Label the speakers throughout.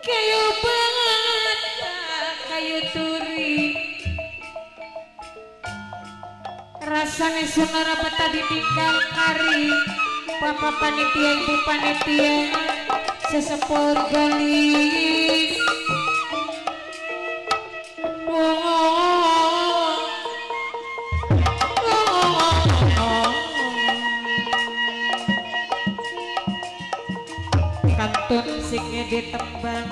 Speaker 1: Kayu banget kayu turi rasane sonora betah ditinggal kari bapak panitia ibu panitia sesepur galis kantun sing ditembang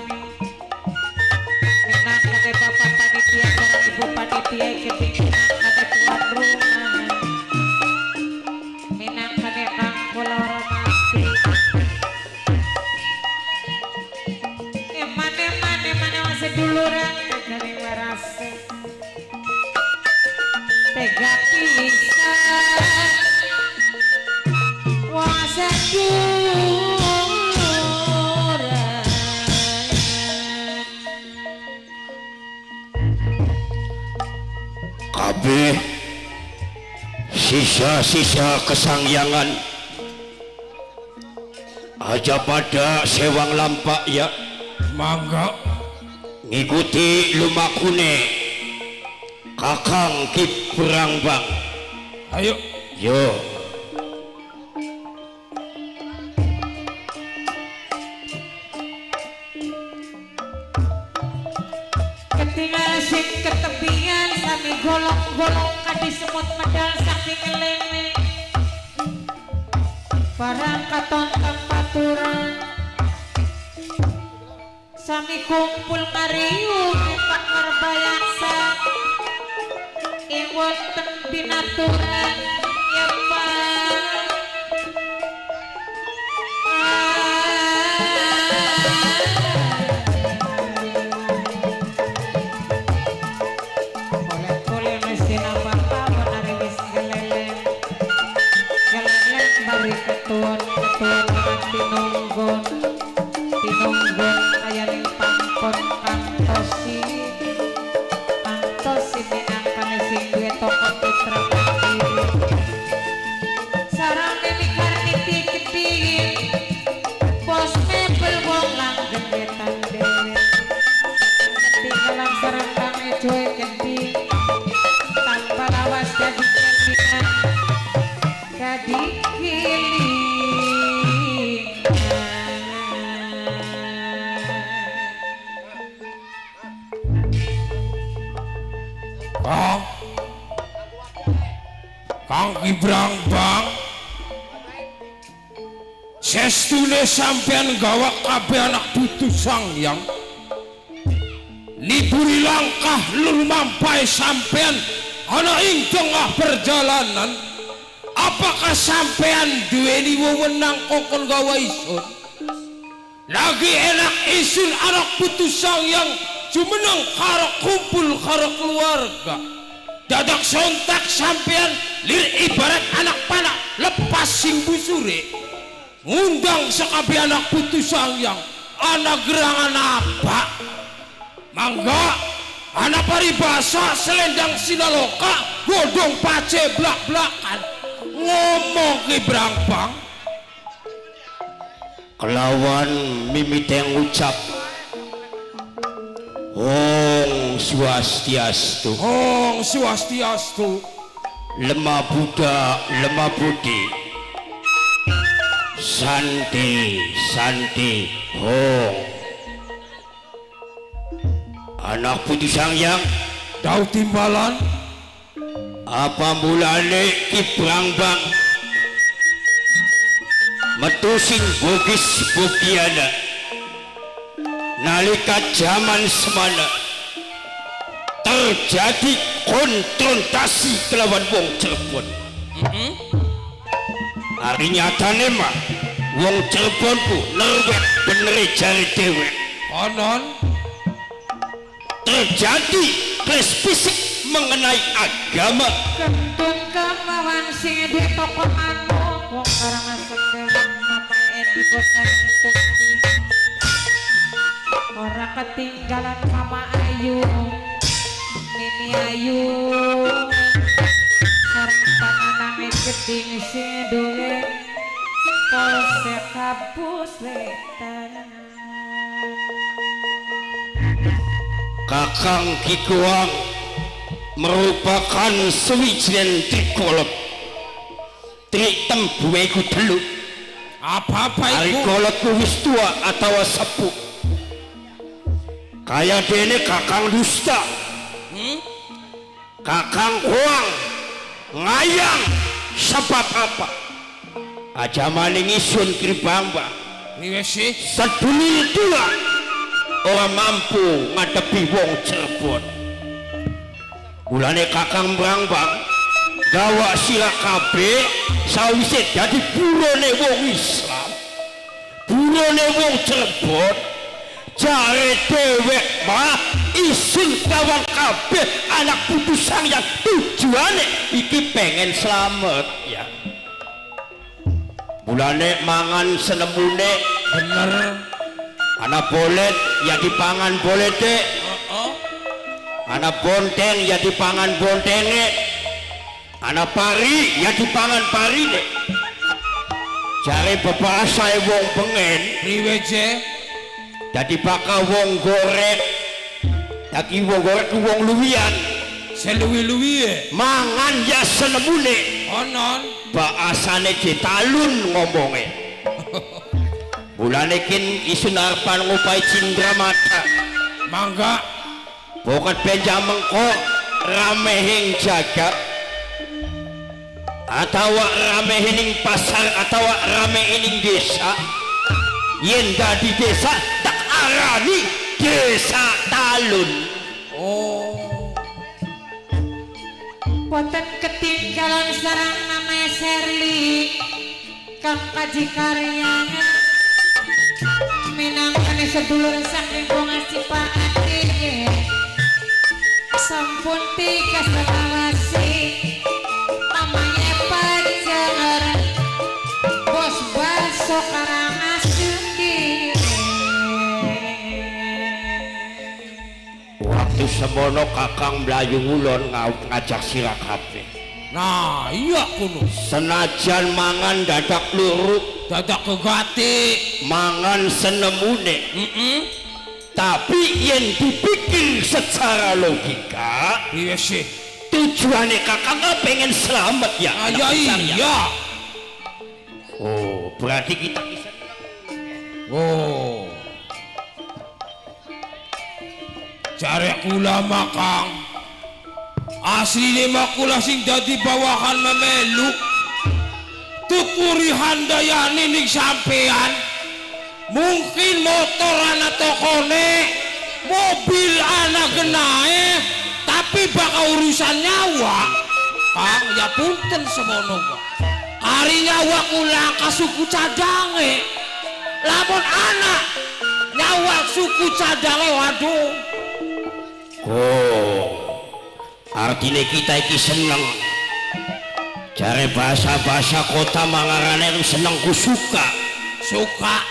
Speaker 1: minangkane bapak panitia sareng ibu panitia minangkane tuan rumah minangkane kang kula hormati emane-mane seduluran tegane warase tega pisan wong seduluran.
Speaker 2: Kabeh sisa-sisa kesangyangan aja pada sewang lampak ya.
Speaker 3: Mangga
Speaker 2: ngikuti lumakune Kakang Ki Brangbrang.
Speaker 3: Ayo
Speaker 2: yo.
Speaker 1: Ketinggal sing ketepian sami golong-golong kadi semut medal saking ngelene barang katon tempaturan sami kumpul ngariung pak merbayaksa ing wonten binaturan ya Pak. Boleh-boleh mesti napa-apa benar wis geleleng geleleng bari ketuon ketuon tinunggon tinunggon kaya ning pangkon kantosi kantosi minangkane sing duwe toko putra mandiri sarang Nini Karniti Kediri bos mebel wong langgeng wetan dhewe ketinggalan sarang kang ejoe Kediri tanpa lawas dadi kelingan dadi kelingan.
Speaker 3: Kang Kang Ki Brangbrang sestune sampean gawa kabeh anak putu Sangyang liburi langkah lumampahe sampean ana ing tengah perjalanan. Apakah sampean duweni wewenang kongkon gawa isun? Lagi enak isun anak putu Sangyang jumeneng karo kumpul karo keluarga. Dadak sontak sampean lir ibarat anak panah lepas sing busure ngundang sekabeh anak putu Sangyang anak gerangan apa? Mangga anak paribasa selendang sinaloka godong pace blak-blakan ngomong Ki Brangbrang
Speaker 2: kelawan mimite ngucap Ong Swastiastu.
Speaker 3: Ong Swastiastu.
Speaker 2: Lemah Buddha lemah budi santi santi hong anak putu Sangyang
Speaker 3: dau timbalan
Speaker 2: apa mulane Ki Brangbrang metu sing bugis bugiana nalika jaman semana terjadi konfrontasi kelawan wong Cirebon. Hari nyatane mah wong Cirebon ku nerwet benere jare dewek.
Speaker 3: Konon
Speaker 2: terjadi clash fisik mengenai agama.
Speaker 1: Kentun kemawan sing duwe toko manuk wong Karangasem dewek Mama Edi bos putih ora ketinggalan Mama Ayu Mimi Ayu sareng pananame jeding sing duwe Polsek Kapus Wetan.
Speaker 2: Kakang Ki Goang merupakan sewijining trikolot, tri tembuwe iku telu.
Speaker 3: Apa-apa
Speaker 2: Ari
Speaker 3: iku?
Speaker 2: Kolot ku wis tua atawa sepuh, kaya dene Kakang Dusta. Kakang Goang ngayang sebab apa aja maning isun Ki Bambang
Speaker 3: Priwe sih?
Speaker 2: Sedulur tua ora mampu ngadepi wong Cirebon. Mulane Kakang Brangbang gawa sila kabeh sawise dadi burone wong Islam, burone wong Cirebon, jare dhewek mah isin kawan kabeh anak putu sang yang tujuane iki pengen selamat ya. Mulane mangan senemune.
Speaker 3: Bener.
Speaker 2: Ana bolet ya dipangan bolete. Ana bonteng ya dipangan bontenge, ana pari ya dipangan parine. Jare bebasae wong bengen.
Speaker 3: Priwe je?
Speaker 2: Dadi bakal wong gorek, dadi wong gorek ku wong luwian.
Speaker 3: Seluwi-luwi.
Speaker 2: Mangan ya senemune.
Speaker 3: Onon.
Speaker 2: Bahasane ditalun ngomonge. Mulane kin isun arepan ngupai cindra mata.
Speaker 3: Mangga.
Speaker 2: Bokat benjang mengko ramehing jagat atawa ramehing pasar atawa ramehing desa. Yen dadi desa tak arani Desa Talun.
Speaker 3: Oh.
Speaker 1: Boten ketinggalan sarang namanya Sherly Kang Kaji Karya minangkane sedulur saking Bunga Sipaati sampun tiga selawasi namanya Pajar Bos Baso Karangasem.
Speaker 2: Waktu semono Kakang mlayu ngulon ngajak sira kabeh.
Speaker 3: Nah, iya kuno.
Speaker 2: Senajan mangan dadak luru,
Speaker 3: Dadak kegati.
Speaker 2: Mangan senemune, tapi yen dipikir secara logika,
Speaker 3: Iya sih.
Speaker 2: Tujuannya Kakang kan pengen selamat ya.
Speaker 3: Ah,
Speaker 2: anak
Speaker 3: ya
Speaker 2: besar ya.
Speaker 3: Iya.
Speaker 2: Oh, berarti kita bisa.
Speaker 3: Oh. Jare kula mah, Kang. Asline mah kula sing dadi bawahan memelu. Tukuri handayani ning sampean. Mungkin motor ana tokone, mobil ana genae, tapi bakal urusan nyawa. Kang, ya punten semono kok. Kari nyawa kula ka suku cadange. Lamun anak nyawa suku cadange, waduh.
Speaker 2: Oh, artinya kita iki seneng. Jare bahasa-bahasa kota mangarane seneng ku suka.
Speaker 3: Suka.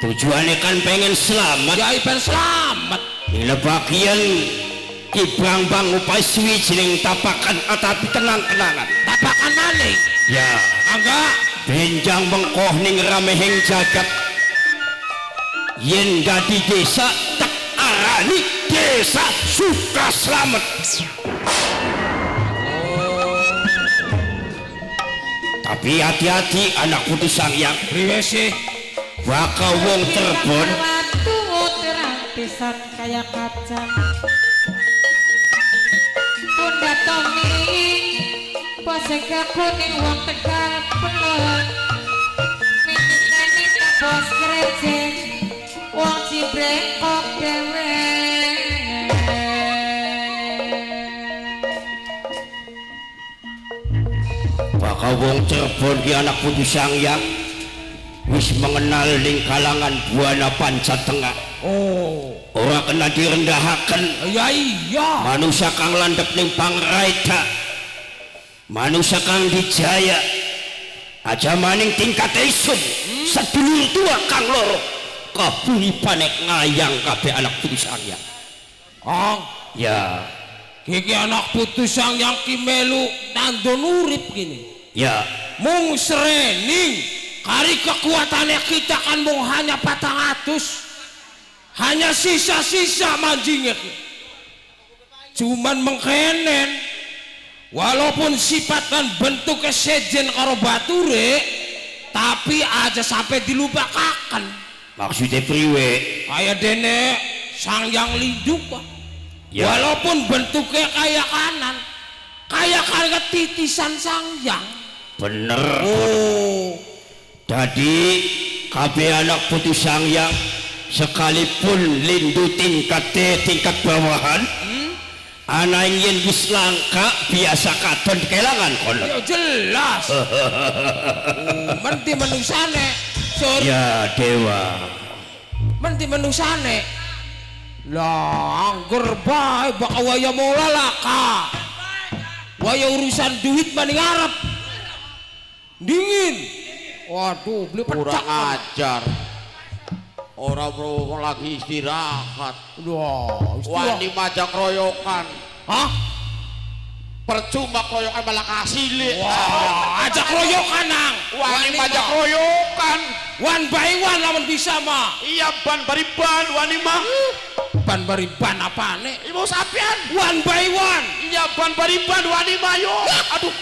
Speaker 2: Tujuannya kan pengen selamat.
Speaker 3: Ya ben selamat.
Speaker 2: Ini bagian Ki Brangbang upai suwi jeneng tapakan atapi tenang-tenangan.
Speaker 3: Tapakan maning.
Speaker 2: Ya,
Speaker 3: Angga.
Speaker 2: Benjang mengkoh ning ramehing jagat. Yen dadi desa tak arani Desa Suka Slamet. Tapi hati-hati, anak putu sang yang
Speaker 3: Priwe sih?
Speaker 2: Bakal wong Cirebon.
Speaker 1: Watu terang pisan kaya kaca. Bunda Tommy bosega kuning wong Tegal pelon. Minani bos krecek wong Cibrengkok dhewe.
Speaker 2: Bakal wong Cirebon ki anak putu sang yang wis mengenal ning kalangan buana panca tengah.
Speaker 3: Oh.
Speaker 2: Ora kena direndahaken.
Speaker 3: Ya iya.
Speaker 2: Manusia kang landhep ning pangraida, manusia kang dijaya, aja maning tingkat isun sedulur tua kang loro kahuripane ngayang kabeh anak putu sang yang.
Speaker 3: Kang,
Speaker 2: Ya.
Speaker 3: Kiki anak putu sang yang ki melu tandon urip gini.
Speaker 2: Ya.
Speaker 3: Mung serening kari kekuatannya kita kan mung hanya 400. Hanya sisa-sisa manjingnya. Cuman mengkenen. Walaupun sifat dan bentuknya sejen karo bature, tapi aja sampai dilupakan.
Speaker 2: Maksudnya priwe?
Speaker 3: Kayak dene Sang Yang Lindu, Pak.
Speaker 2: Ya.
Speaker 3: Walaupun bentuknya kayak kanan, kayak kayak titisan Sang Yang.
Speaker 2: Bener.
Speaker 3: Oh,
Speaker 2: Jadi kabeh anak putu Sang Yang sekalipun lindu tingkat tingkat bawahan, ana yen wis langka biasa katon kelangan kono.
Speaker 3: Ya jelas. Oh, menti menungsane. Sur,
Speaker 2: Ya dewa.
Speaker 3: Menti menungsane. Lah, angger bae bakal waya mola laka. Waya urusan duit maning arep. Dingin. Waduh, beli
Speaker 4: Kurang
Speaker 3: pecah.
Speaker 4: Ajar. Ora bro lagi istirahat.
Speaker 3: Wah,
Speaker 4: Wani majak royokan.
Speaker 3: Hah?
Speaker 4: Percuma royokan malah kasile.
Speaker 3: Wah, ajak royokan nang.
Speaker 4: Wani majak royokan.
Speaker 3: One by one lamun bisa mah.
Speaker 4: Iya, ban bari ban wani mah.
Speaker 3: Ban bari ban apane?
Speaker 4: Ibu sampean.
Speaker 3: One by one.
Speaker 4: Iya, ban bari ban wani mah yo. Aduh,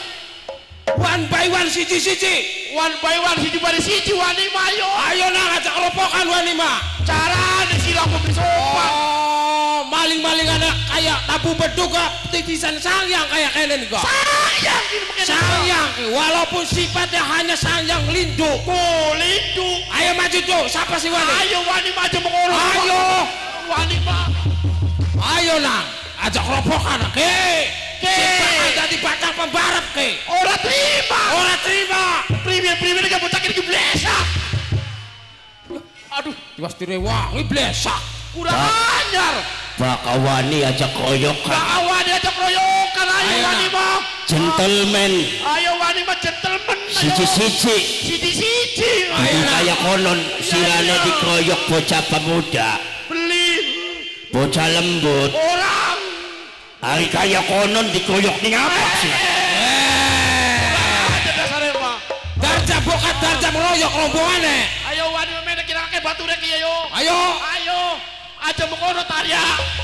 Speaker 3: One by one, siji-siji.
Speaker 4: One by one, siji bari siji wani mah yo.
Speaker 3: Ayo nang, ajak ropokan wani mah.
Speaker 4: Carane sila aku beli sopan.
Speaker 3: Oh, maling-maling anak kayak tabu beduk kok, titisan Sangyang kayak kenen kok.
Speaker 4: Sayang ini mungkin.
Speaker 3: Sangyang, walaupun sifatnya hanya Sangyang Lindu.
Speaker 4: Oh, lindu.
Speaker 3: Ayo maju tuh, siapa sih wani?
Speaker 4: Ayo wani maju mengono.
Speaker 3: Ayo,
Speaker 4: Wani mah.
Speaker 3: Ayo nang, ajak ropokan, ke.
Speaker 4: Ke.
Speaker 3: Sifat jadi batang pembarep ke.
Speaker 4: Ora terima.
Speaker 3: Ora terima.
Speaker 4: Priwe-priwe ini bocah ini blesak. Aduh,
Speaker 3: Tiwas direwangi blesak.
Speaker 4: Kurang anyar.
Speaker 2: Bakal wani aja keroyokan.
Speaker 4: Bakal wani aja keroyokan. Ayo
Speaker 3: Ayo,
Speaker 4: wani
Speaker 3: nah.
Speaker 4: mah.
Speaker 2: Gentleman.
Speaker 4: Ayo wani mah gentleman. Ayo.
Speaker 2: Siji-siji.
Speaker 4: Siji-siji.
Speaker 2: Dudu
Speaker 3: nah.
Speaker 2: kaya konon sirane
Speaker 4: Iya.
Speaker 2: dikeroyok bocah pemuda.
Speaker 4: Beli.
Speaker 2: Bocah lembut.
Speaker 4: Orang.
Speaker 2: Hari kaya konon dikeroyok ning apa sih?
Speaker 3: Eh,
Speaker 4: Aja dasare mah.
Speaker 3: Darja bokat darja meroyok rombongane.
Speaker 4: Ayo wani mah kira kira batu rek ayo.
Speaker 3: Ayo,
Speaker 4: Ayo. Aja mengono tarya.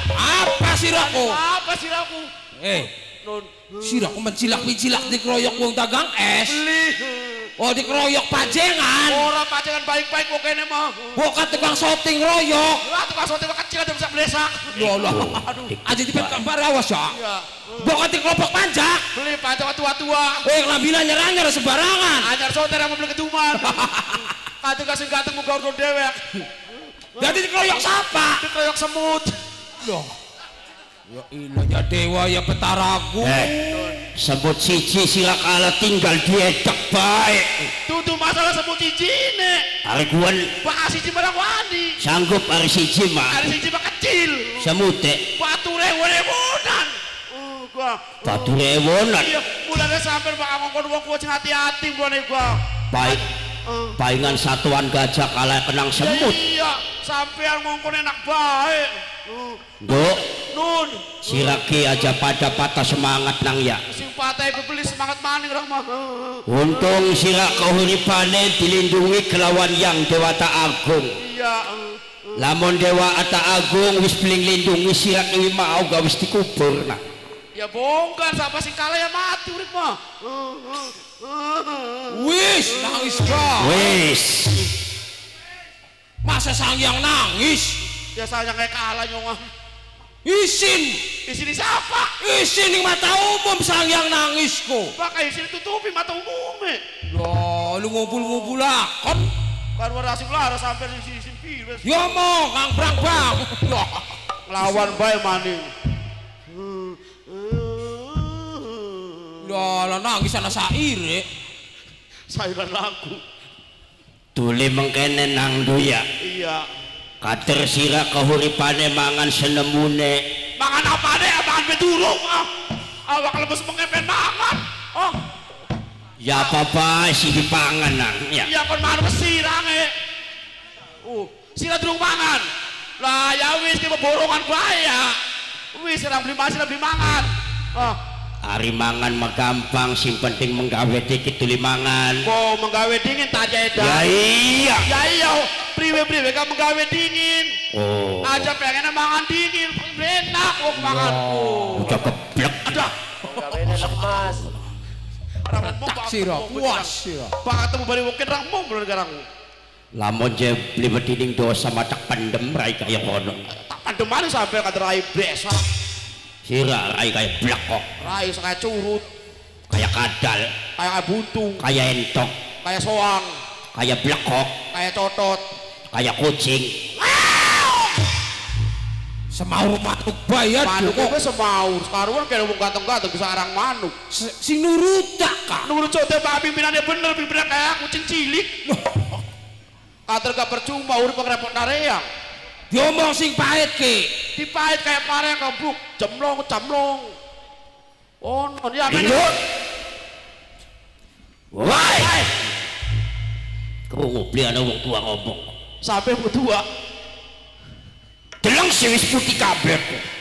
Speaker 3: Apa siraku?
Speaker 4: Apa siraku?
Speaker 3: Eh,
Speaker 4: Nun.
Speaker 3: Siraku mencilak-mencilak dikeroyok wong dagang es.
Speaker 4: Beli.
Speaker 3: Oh, dikeroyok pajengan.
Speaker 4: Ora pacengan baik-baik kok kene mah.
Speaker 3: Bokat tukang syuting royok.
Speaker 4: Wah, tukang sote mah kecil aja bisa blesak.
Speaker 3: Ya Allah.
Speaker 4: Aduh.
Speaker 3: Aja dipet gambar awas ya.
Speaker 4: Iya.
Speaker 3: Bokat di kelompok panjak.
Speaker 4: Beli panjang tua-tua.
Speaker 3: Eh, kelambinan nyeranyar sembarangan.
Speaker 4: Anyar sote ra beli keduman. Kadung kasing ganteng muga urun dewek.
Speaker 3: Jadi dikeroyok siapa?
Speaker 4: Dikeroyok semut.
Speaker 3: Loh. Ya ilah ya dewa ya petaraku.
Speaker 2: Eh, semut siji sila kalah tinggal diedek baik.
Speaker 4: Dudu masalah semut siji ne.
Speaker 2: Hari kuan
Speaker 4: Bak siji marang wani.
Speaker 2: Sanggup hari siji mah.
Speaker 4: Hari siji mah kecil.
Speaker 2: Semute
Speaker 4: Bature wone-wonan. Oh, gua.
Speaker 2: Bature wonan.
Speaker 4: Iya, mulane sampean bakal ngongkon wong kuwi sing hati-hati mulane gua.
Speaker 2: Baik. Palingan satuan gajah kalah kenang semut.
Speaker 4: Iya, sampean ngongkon enak bae.
Speaker 2: Nduk,
Speaker 4: Nun,
Speaker 2: siraki aja pada patah semangat nang ya.
Speaker 4: Sing patah iku beli semangat maning Rahma.
Speaker 2: Untung sirak kahuripane dilindungi kelawan yang Dewata Agung.
Speaker 4: Iya.
Speaker 2: Lamun Dewata Agung wis beling lindungi sirak kuwi mau gak wis dikubur nah.
Speaker 4: Ya bongkar siapa sing kalah ya mati urip mah.
Speaker 3: Wis nangis ba.
Speaker 2: Wis.
Speaker 3: Masa sang yang nangis?
Speaker 4: Ya sayang kayak kalah nyong.
Speaker 3: Isin,
Speaker 4: Di sini siapa?
Speaker 3: Isin ning mata umum sang yang nangis ko.
Speaker 4: Pakai sini tutupi mata umume.
Speaker 3: Loh, lu ngumpul-ngumpul lakon.
Speaker 4: Kan ora sing lara sampe di sini sini wis.
Speaker 3: Ya mo, kang brang bang. Loh,
Speaker 4: Lawan bae maning.
Speaker 3: Loh, lah nangis ana saire.
Speaker 4: Sayuran lagu.
Speaker 2: Tuli mengkene nang duya.
Speaker 4: Iya.
Speaker 2: Kader sira kahuripane mangan senemune.
Speaker 4: Mangan apa deh? Mangan bedurung ah. Awak lemes mengepen mangan. Oh,
Speaker 2: Ya apa-apa sih dipangan nang ya.
Speaker 4: Iya kon mangan wesi range. Sira durung mangan. Lah ya wis ki borongan bae ya. Wis ora beli masih beli mangan. Ah,
Speaker 2: Ari mangan mah gampang, sing penting menggawe dikit tuli mangan.
Speaker 4: Kok menggawe dingin tak
Speaker 2: Ya
Speaker 4: edan.
Speaker 2: iya.
Speaker 4: Ya iya, Priwe-priwe kamu gawe dingin.
Speaker 2: Oh.
Speaker 4: Aja pengen mangan dingin, enak wong manganku.
Speaker 2: Udah keblek.
Speaker 4: Aduh.
Speaker 5: Gawene lemas.
Speaker 3: Tak sira, puas sira.
Speaker 4: Pak ketemu bari wong kenang mong belum garang.
Speaker 2: Lamun je beli bedining dosa matak pendem rai kaya kono.
Speaker 4: Tak pandem mana sampai kata rai besak.
Speaker 2: Sira rai kaya blek kok.
Speaker 4: Rai kayak curut,
Speaker 2: Kaya kadal,
Speaker 4: kayak buntung,
Speaker 2: kaya entok,
Speaker 4: kayak soang,
Speaker 2: kaya blekok,
Speaker 4: kayak cotot.
Speaker 2: Kaya kucing.
Speaker 3: Semaur manuk bayar
Speaker 4: Manuk
Speaker 3: kok.
Speaker 4: itu semaur, sekarang kayak wong ganteng-ganteng bisa arang manuk.
Speaker 3: Sing nurut tak kak.
Speaker 4: Nurut cote pak pimpinannya bener, pimpinan kayak kucing cilik. Kater gak percuma urip ngrepot nareang.
Speaker 3: Diomong sing pahit ki.
Speaker 4: Dipahit kayak pareng kebuk, jemlong jemlong. Oh, non ya men.
Speaker 2: Induk. Woi. Krungu beli ana wong tua ngomong.
Speaker 4: Sampai tua.
Speaker 2: Deleng sing wis putih kabeh.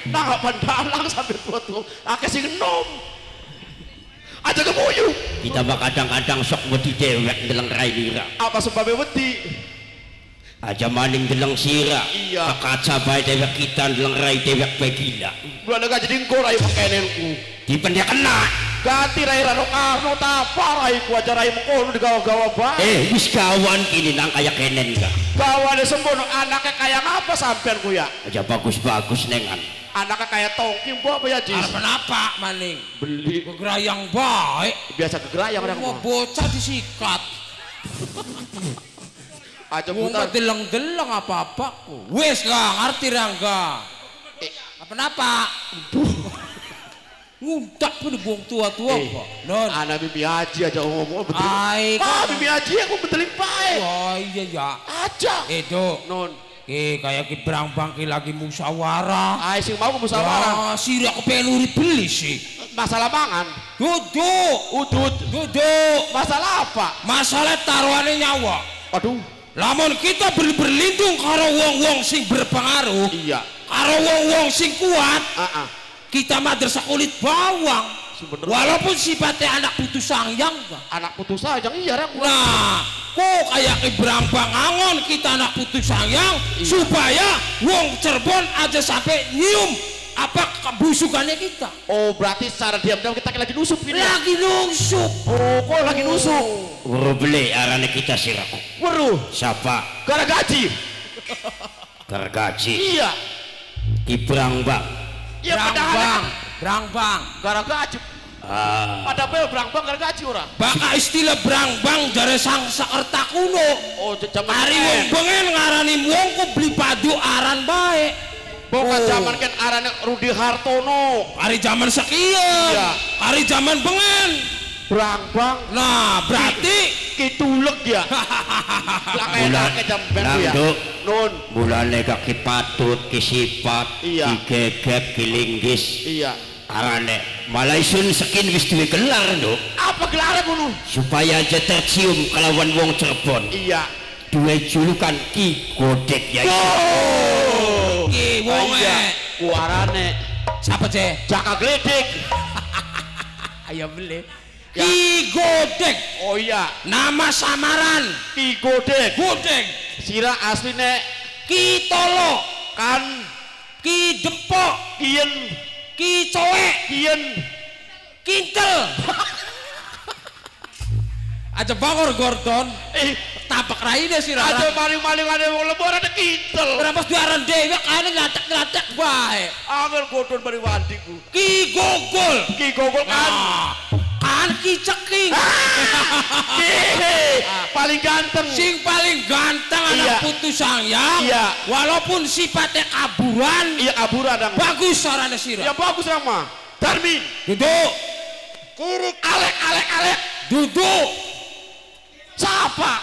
Speaker 4: Nah, pandalang sampai tua-tua. Akeh sing enom. Aja kemuyu.
Speaker 2: Kita mah kadang-kadang sok wedi dewek ndeleng rai nira.
Speaker 4: Apa sebabnya wedi?
Speaker 2: Aja maning deleng sira.
Speaker 4: Iya.
Speaker 2: Kaca bae dewek kita ndeleng rai dewek bae gila.
Speaker 4: Mulane gak jadi engko rai pekenenku.
Speaker 2: Dipendek kena.
Speaker 4: Ganti rai Rano Karno tapa raiku aja rai mengkono digawa-gawa bae.
Speaker 2: Eh wis kawan kini nang kaya kenen ka.
Speaker 4: Gawane sembono anaknya kayak apa sampean ku ya?
Speaker 2: Aja bagus-bagus nengan.
Speaker 4: Anaknya kayak tongki mbok apa ya Jis?
Speaker 3: Arep apa maning?
Speaker 4: Beli
Speaker 3: Gegrayang baik.
Speaker 4: biasa kegerayang orang
Speaker 3: Mau
Speaker 4: mah.
Speaker 3: bocah disikat.
Speaker 4: Aja
Speaker 3: Wong
Speaker 4: buta.
Speaker 3: deleng-deleng apa-apa ku. Wis gak ngerti Rangga.
Speaker 4: Eh.
Speaker 3: Apa-apa? Nguntak pun wong tua-tua
Speaker 4: Eh,
Speaker 3: kok. Non.
Speaker 4: Anak Mimi Haji aja ngomong betul.
Speaker 3: Ai,
Speaker 4: Ah,
Speaker 3: kan.
Speaker 4: Mimi Haji aku betelin pae.
Speaker 3: Wah iya ya.
Speaker 4: Aja.
Speaker 3: Itu.
Speaker 4: Non.
Speaker 3: Ki kayak ki brang-bang ki lagi musyawarah.
Speaker 4: Ai sing mau ke musyawarah.
Speaker 3: Wah, sira kepengen urip beli sih.
Speaker 4: Masalah mangan.
Speaker 3: Duduk,
Speaker 4: Udut.
Speaker 3: duduk.
Speaker 4: Masalah apa?
Speaker 3: Masalah taruhannya nyawa.
Speaker 4: Aduh.
Speaker 3: Lamun kita berlindung karo wong-wong sing berpengaruh,
Speaker 4: Iya.
Speaker 3: karo wong-wong sing kuat,
Speaker 4: Heeh.
Speaker 3: kita madrasah kulit bawang.
Speaker 4: Sebenernya.
Speaker 3: Walaupun sifatnya anak putus sangyang, Pak.
Speaker 4: Anak putus aja iya rek.
Speaker 3: Nah, kok kayak ki brambang angon kita anak putus sangyang supaya wong Cirebon aja sampai nyium apa kebusukannya kita.
Speaker 4: Oh, berarti secara diam-diam kita lagi nusup ini. ya?
Speaker 3: Lagi nusuk.
Speaker 4: Oh, kok lagi nusuk?
Speaker 2: Weruh beli arane kita siraku.
Speaker 4: Weruh.
Speaker 2: Siapa?
Speaker 4: Gara gaji.
Speaker 2: Gergaji.
Speaker 4: Iya.
Speaker 2: Ki Brang-bang.
Speaker 4: Iya padahal
Speaker 3: Brambang, brambang.
Speaker 4: gara gaji.
Speaker 2: Ah.
Speaker 4: Pada bel brang-bang gara gaji ora.
Speaker 3: Baka istilah brambang jare sang sekerta kuno.
Speaker 4: Oh, zaman
Speaker 3: Ari wong bengen ngarani wong ku beli padu aran bae.
Speaker 4: Bukan
Speaker 3: Oh.
Speaker 4: zaman kan arane Rudi Hartono.
Speaker 3: Ari zaman sekian.
Speaker 4: Iya.
Speaker 3: Ari zaman bengen.
Speaker 4: Brang-bang
Speaker 3: Nah, berarti
Speaker 4: kitulek ya. Lah kayak
Speaker 2: Bulan-
Speaker 4: kakek jam ben ya.
Speaker 2: Langduk.
Speaker 4: Nun.
Speaker 2: Mulane kaki patut, ki sifat,
Speaker 4: Iya.
Speaker 2: ki gegep, ki linggis.
Speaker 4: Iya.
Speaker 2: Arane malah isun sekin wis duwe gelar, Nduk.
Speaker 4: Apa gelarnya kuno?
Speaker 2: Supaya aja tercium kelawan wong Cirebon.
Speaker 4: Iya.
Speaker 2: Duwe julukan Ki Godek ya.
Speaker 4: Oh.
Speaker 3: Ki wonge.
Speaker 4: Iya. Ku arane
Speaker 3: Siapa ceh?
Speaker 4: Jaka Gledek.
Speaker 3: Ayo beli.
Speaker 4: Ya.
Speaker 3: Ki Godek.
Speaker 4: Oh iya,
Speaker 3: Nama samaran
Speaker 4: Ki Godek.
Speaker 3: Godek.
Speaker 4: Sira asline
Speaker 3: Ki Tolo,
Speaker 4: kan
Speaker 3: Ki Dempok,
Speaker 4: Kien
Speaker 3: Ki Coek,
Speaker 4: Kien
Speaker 3: Kintel. Aja bangor Gordon,
Speaker 4: eh
Speaker 3: tapak raine sih
Speaker 4: aja maling-maling ada wong lembur ada kintel.
Speaker 3: Kenapa diaran dewek kane nyatek-nyatek bae.
Speaker 4: Angel Gordon bari wandiku.
Speaker 3: Ki Gogol.
Speaker 4: Ki Gogol kan
Speaker 3: Nah, kan Ki Ceking.
Speaker 4: Ki paling ganteng.
Speaker 3: Sing paling ganteng anak
Speaker 4: Iya.
Speaker 3: putu sangyang.
Speaker 4: Iya.
Speaker 3: Walaupun sifatnya kaburan,
Speaker 4: Iya kaburan dang.
Speaker 3: bagus suaranya sira.
Speaker 4: Ya bagus sama. Darmin.
Speaker 3: Duduk,
Speaker 4: Kiri alek alek alek.
Speaker 3: duduk.
Speaker 4: Siapa?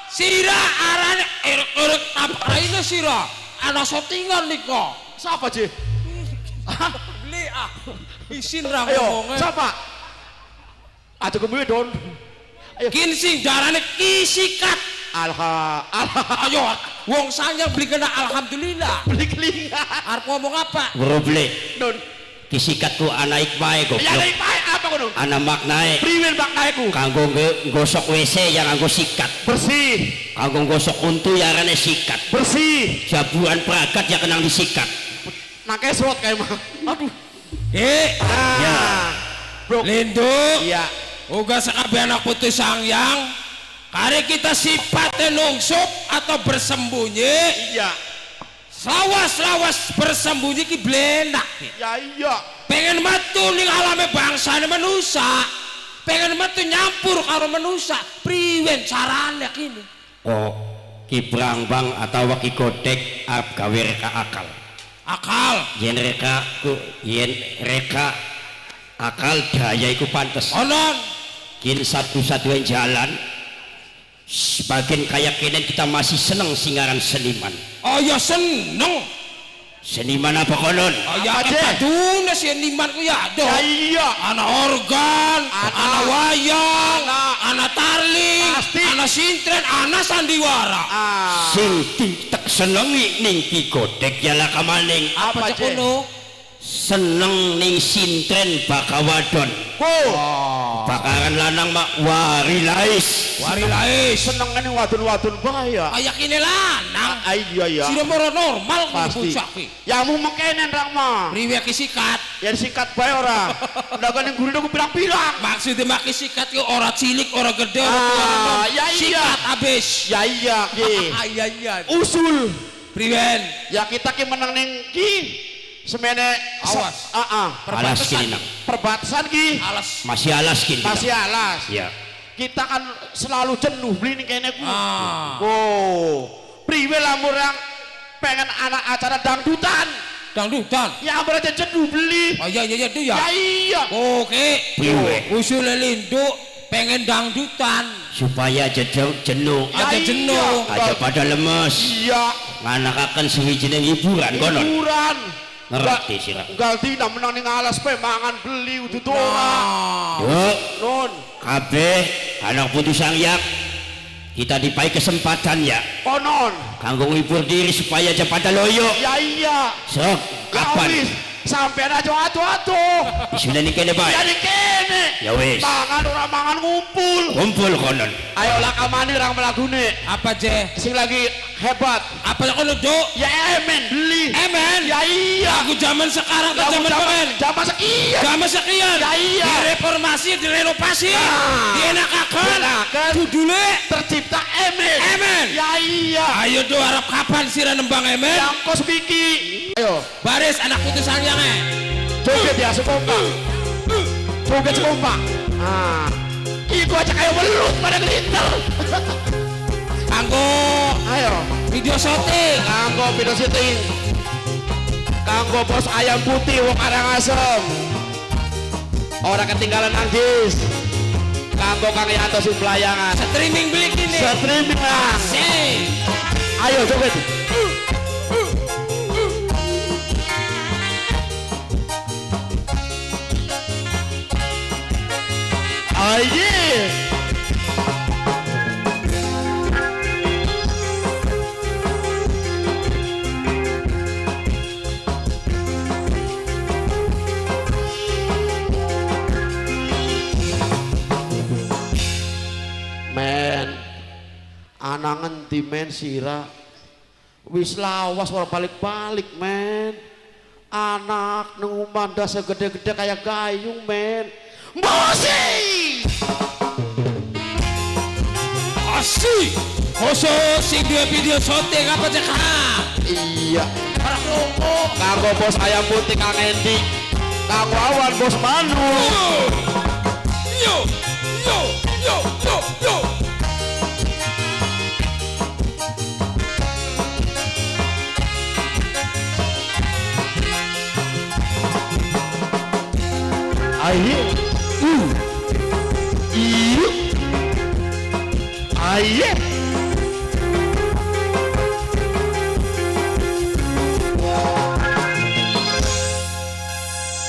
Speaker 3: Sira arane erek-erek tapak raine sira. Ana sotingan nika.
Speaker 4: Siapa Ji?
Speaker 3: Beli ah. Isin ra
Speaker 4: Ayo,
Speaker 3: ngomongnya.
Speaker 4: siapa? Aja kemudian don. Ayo.
Speaker 3: Kin sing darane kisikat.
Speaker 4: Alha, alha.
Speaker 3: Ayo, wong sangyang beli kena alhamdulillah.
Speaker 4: Beli kelingan.
Speaker 3: Arep ngomong apa?
Speaker 2: Weruh beli
Speaker 4: Don.
Speaker 2: Ki sikat ku anaik bae
Speaker 4: Ya
Speaker 2: goblok.
Speaker 4: nih, bae apa apa kono?
Speaker 2: Ana maknae.
Speaker 4: Priwen maknae ku?
Speaker 2: Kanggo nggosok WC ya nganggo sikat.
Speaker 4: Bersih.
Speaker 2: Kanggo nggosok untu ya arane sikat.
Speaker 4: Bersih.
Speaker 2: Jabuan pragat ya kenang disikat.
Speaker 4: Nang kesrot kae mah. Aduh.
Speaker 2: Ya.
Speaker 4: Bro.
Speaker 3: Lindu.
Speaker 4: Iya.
Speaker 3: Uga sekabeh anak putu Sangyang. Kare kita sifatnya nungsup atau bersembunyi.
Speaker 4: Iya.
Speaker 3: Lawas-lawas bersembunyi ki blenak.
Speaker 4: Ya iya.
Speaker 3: Pengen metu ning alame bangsane manusa. Pengen metu nyampur karo manusa. Priwen carane kini?
Speaker 2: Oh, Ki Brangbang atau Ki Godek arep gawe reka akal.
Speaker 3: Akal.
Speaker 2: Yen reka ku yen reka akal daya iku pantes.
Speaker 3: Onon.
Speaker 2: Kin satu-satunya jalan sebagian kayak kenen kita masih seneng singaran seniman.
Speaker 3: Oh ya seneng.
Speaker 2: Seniman apa konon?
Speaker 3: Oh ya
Speaker 4: Apa, Cek?
Speaker 3: padune seniman ku ya do.
Speaker 4: Ya iya.
Speaker 3: Ana organ, ana wayang, ana tarling,
Speaker 4: Pasti.
Speaker 3: ana sintren, ana sandiwara.
Speaker 4: Ah.
Speaker 2: Sing tek senengi ning Ki Godek ya laka maning.
Speaker 4: Apa,
Speaker 3: Apa
Speaker 4: Cek?
Speaker 3: kono?
Speaker 2: Seneng ning sintren bakawadon.
Speaker 4: Ku.
Speaker 2: Bakaran lanang mak warilais.
Speaker 3: Warilais.
Speaker 4: Seneng ning wadon-wadon bae ya.
Speaker 3: Kayak kini lanang.
Speaker 4: Ah, iya ya.
Speaker 3: Sira moro normal kuwi
Speaker 4: Pasti.
Speaker 3: bocah ki.
Speaker 4: Ya mu mengkenen rang mah.
Speaker 3: Priwe ki sikat?
Speaker 4: Ya sikat bae ora. Ndak ning gurine ku pirang-pirang.
Speaker 3: Maksudnya maki sikat ki ora cilik, ora gede, ora tua, ora
Speaker 4: Ah,
Speaker 3: nom.
Speaker 4: ya iya.
Speaker 3: Sikat abis.
Speaker 4: Ya iya ki.
Speaker 3: Ah, iya iya.
Speaker 4: Usul.
Speaker 3: Priwen.
Speaker 4: Ya kita ki menang ning ki semene
Speaker 3: Awas.
Speaker 4: Ah, ah.
Speaker 2: Alas kini nang.
Speaker 4: Perbatasan ki
Speaker 3: Alas.
Speaker 2: Masih alas kini.
Speaker 4: masih alas.
Speaker 2: Ya.
Speaker 4: Kita kan selalu jenuh beli ning kene ku.
Speaker 3: Ah.
Speaker 4: Oh. Priwe lamun yang pengen anak acara dangdutan.
Speaker 3: Dangdutan.
Speaker 4: Ya ampun aja jenuh beli.
Speaker 3: Oh iya iya iya itu ya.
Speaker 4: Ya iya.
Speaker 3: Oke.
Speaker 2: Priwe.
Speaker 3: Usul lindu pengen dangdutan.
Speaker 2: Supaya jenuh.
Speaker 4: Ya
Speaker 3: Aja
Speaker 4: iya.
Speaker 3: jenuh.
Speaker 2: Aja pada lemes.
Speaker 4: Iya.
Speaker 2: Nganakaken sewijining hiburan konon.
Speaker 4: Hiburan.
Speaker 2: Ngerti sira.
Speaker 4: Gal dina menang ning alas pe mangan beli udut ora.
Speaker 3: Nah.
Speaker 2: Yuk,
Speaker 4: Nun.
Speaker 2: kabeh anak putu Sangyak kita dipai kesempatan ya
Speaker 4: Konon.
Speaker 2: kanggo ngibur diri supaya aja pada loyo.
Speaker 4: Ya iya.
Speaker 2: Sok,
Speaker 4: Ya
Speaker 2: kapan?
Speaker 4: wis, sampean aja atuh-atuh.
Speaker 2: Isune ning kene bae.
Speaker 4: Ya ning kene.
Speaker 2: Ya wis.
Speaker 4: Mangan ora mangan ngumpul.
Speaker 2: Kumpul konon.
Speaker 4: Ayo lakamane rang melagune.
Speaker 3: Apa je?
Speaker 4: Sing lagi hebat.
Speaker 3: Apa kono Duk?
Speaker 4: Ya emen beli.
Speaker 3: Emen.
Speaker 4: Ya iya.
Speaker 3: Lagu zaman sekarang ke
Speaker 4: Lagu
Speaker 3: zaman pengen.
Speaker 4: Zaman sekian.
Speaker 3: Zaman sekian.
Speaker 4: Ya iya.
Speaker 3: Direformasi, direnovasi,
Speaker 4: Nah.
Speaker 3: dienakaken.
Speaker 4: Dienakan.
Speaker 3: Judule
Speaker 4: Tercipta emen.
Speaker 3: Emen.
Speaker 4: Ya iya.
Speaker 3: Ayo do harap kapan sira nembang emen?
Speaker 4: Yang kos Biki. Ayo.
Speaker 3: Baris anak putu Sanghyang eh.
Speaker 4: Joget ya sekompak. Joget sekompak. Ah. Iku aja kayak welut pada glitter.
Speaker 3: Kanggo
Speaker 4: Ayo.
Speaker 3: video syuting.
Speaker 4: Kanggo video syuting. Kanggo bos ayam putih wong Karangasem. Ora ketinggalan anggis. Kanggo Kang Yanto sing pelayangan.
Speaker 3: Streaming beli kini.
Speaker 4: Streaming lah.
Speaker 3: Asik.
Speaker 4: Ayo joget. Ayo. Men, ana ngendi men sira? Wis lawas ora balik-balik men. Anak nang omah ndase gede-gede kayak gayung men. Musik!
Speaker 3: Asik. Khusus sing duwe video syuting apa cek?
Speaker 4: Iya.
Speaker 3: Para krungu.
Speaker 4: Kanggo bos ayam putih Kang Endi. Kanggo Awan bos Manu.
Speaker 3: Yo yo yo yo yo.
Speaker 4: Ayo. Iya. Ayo.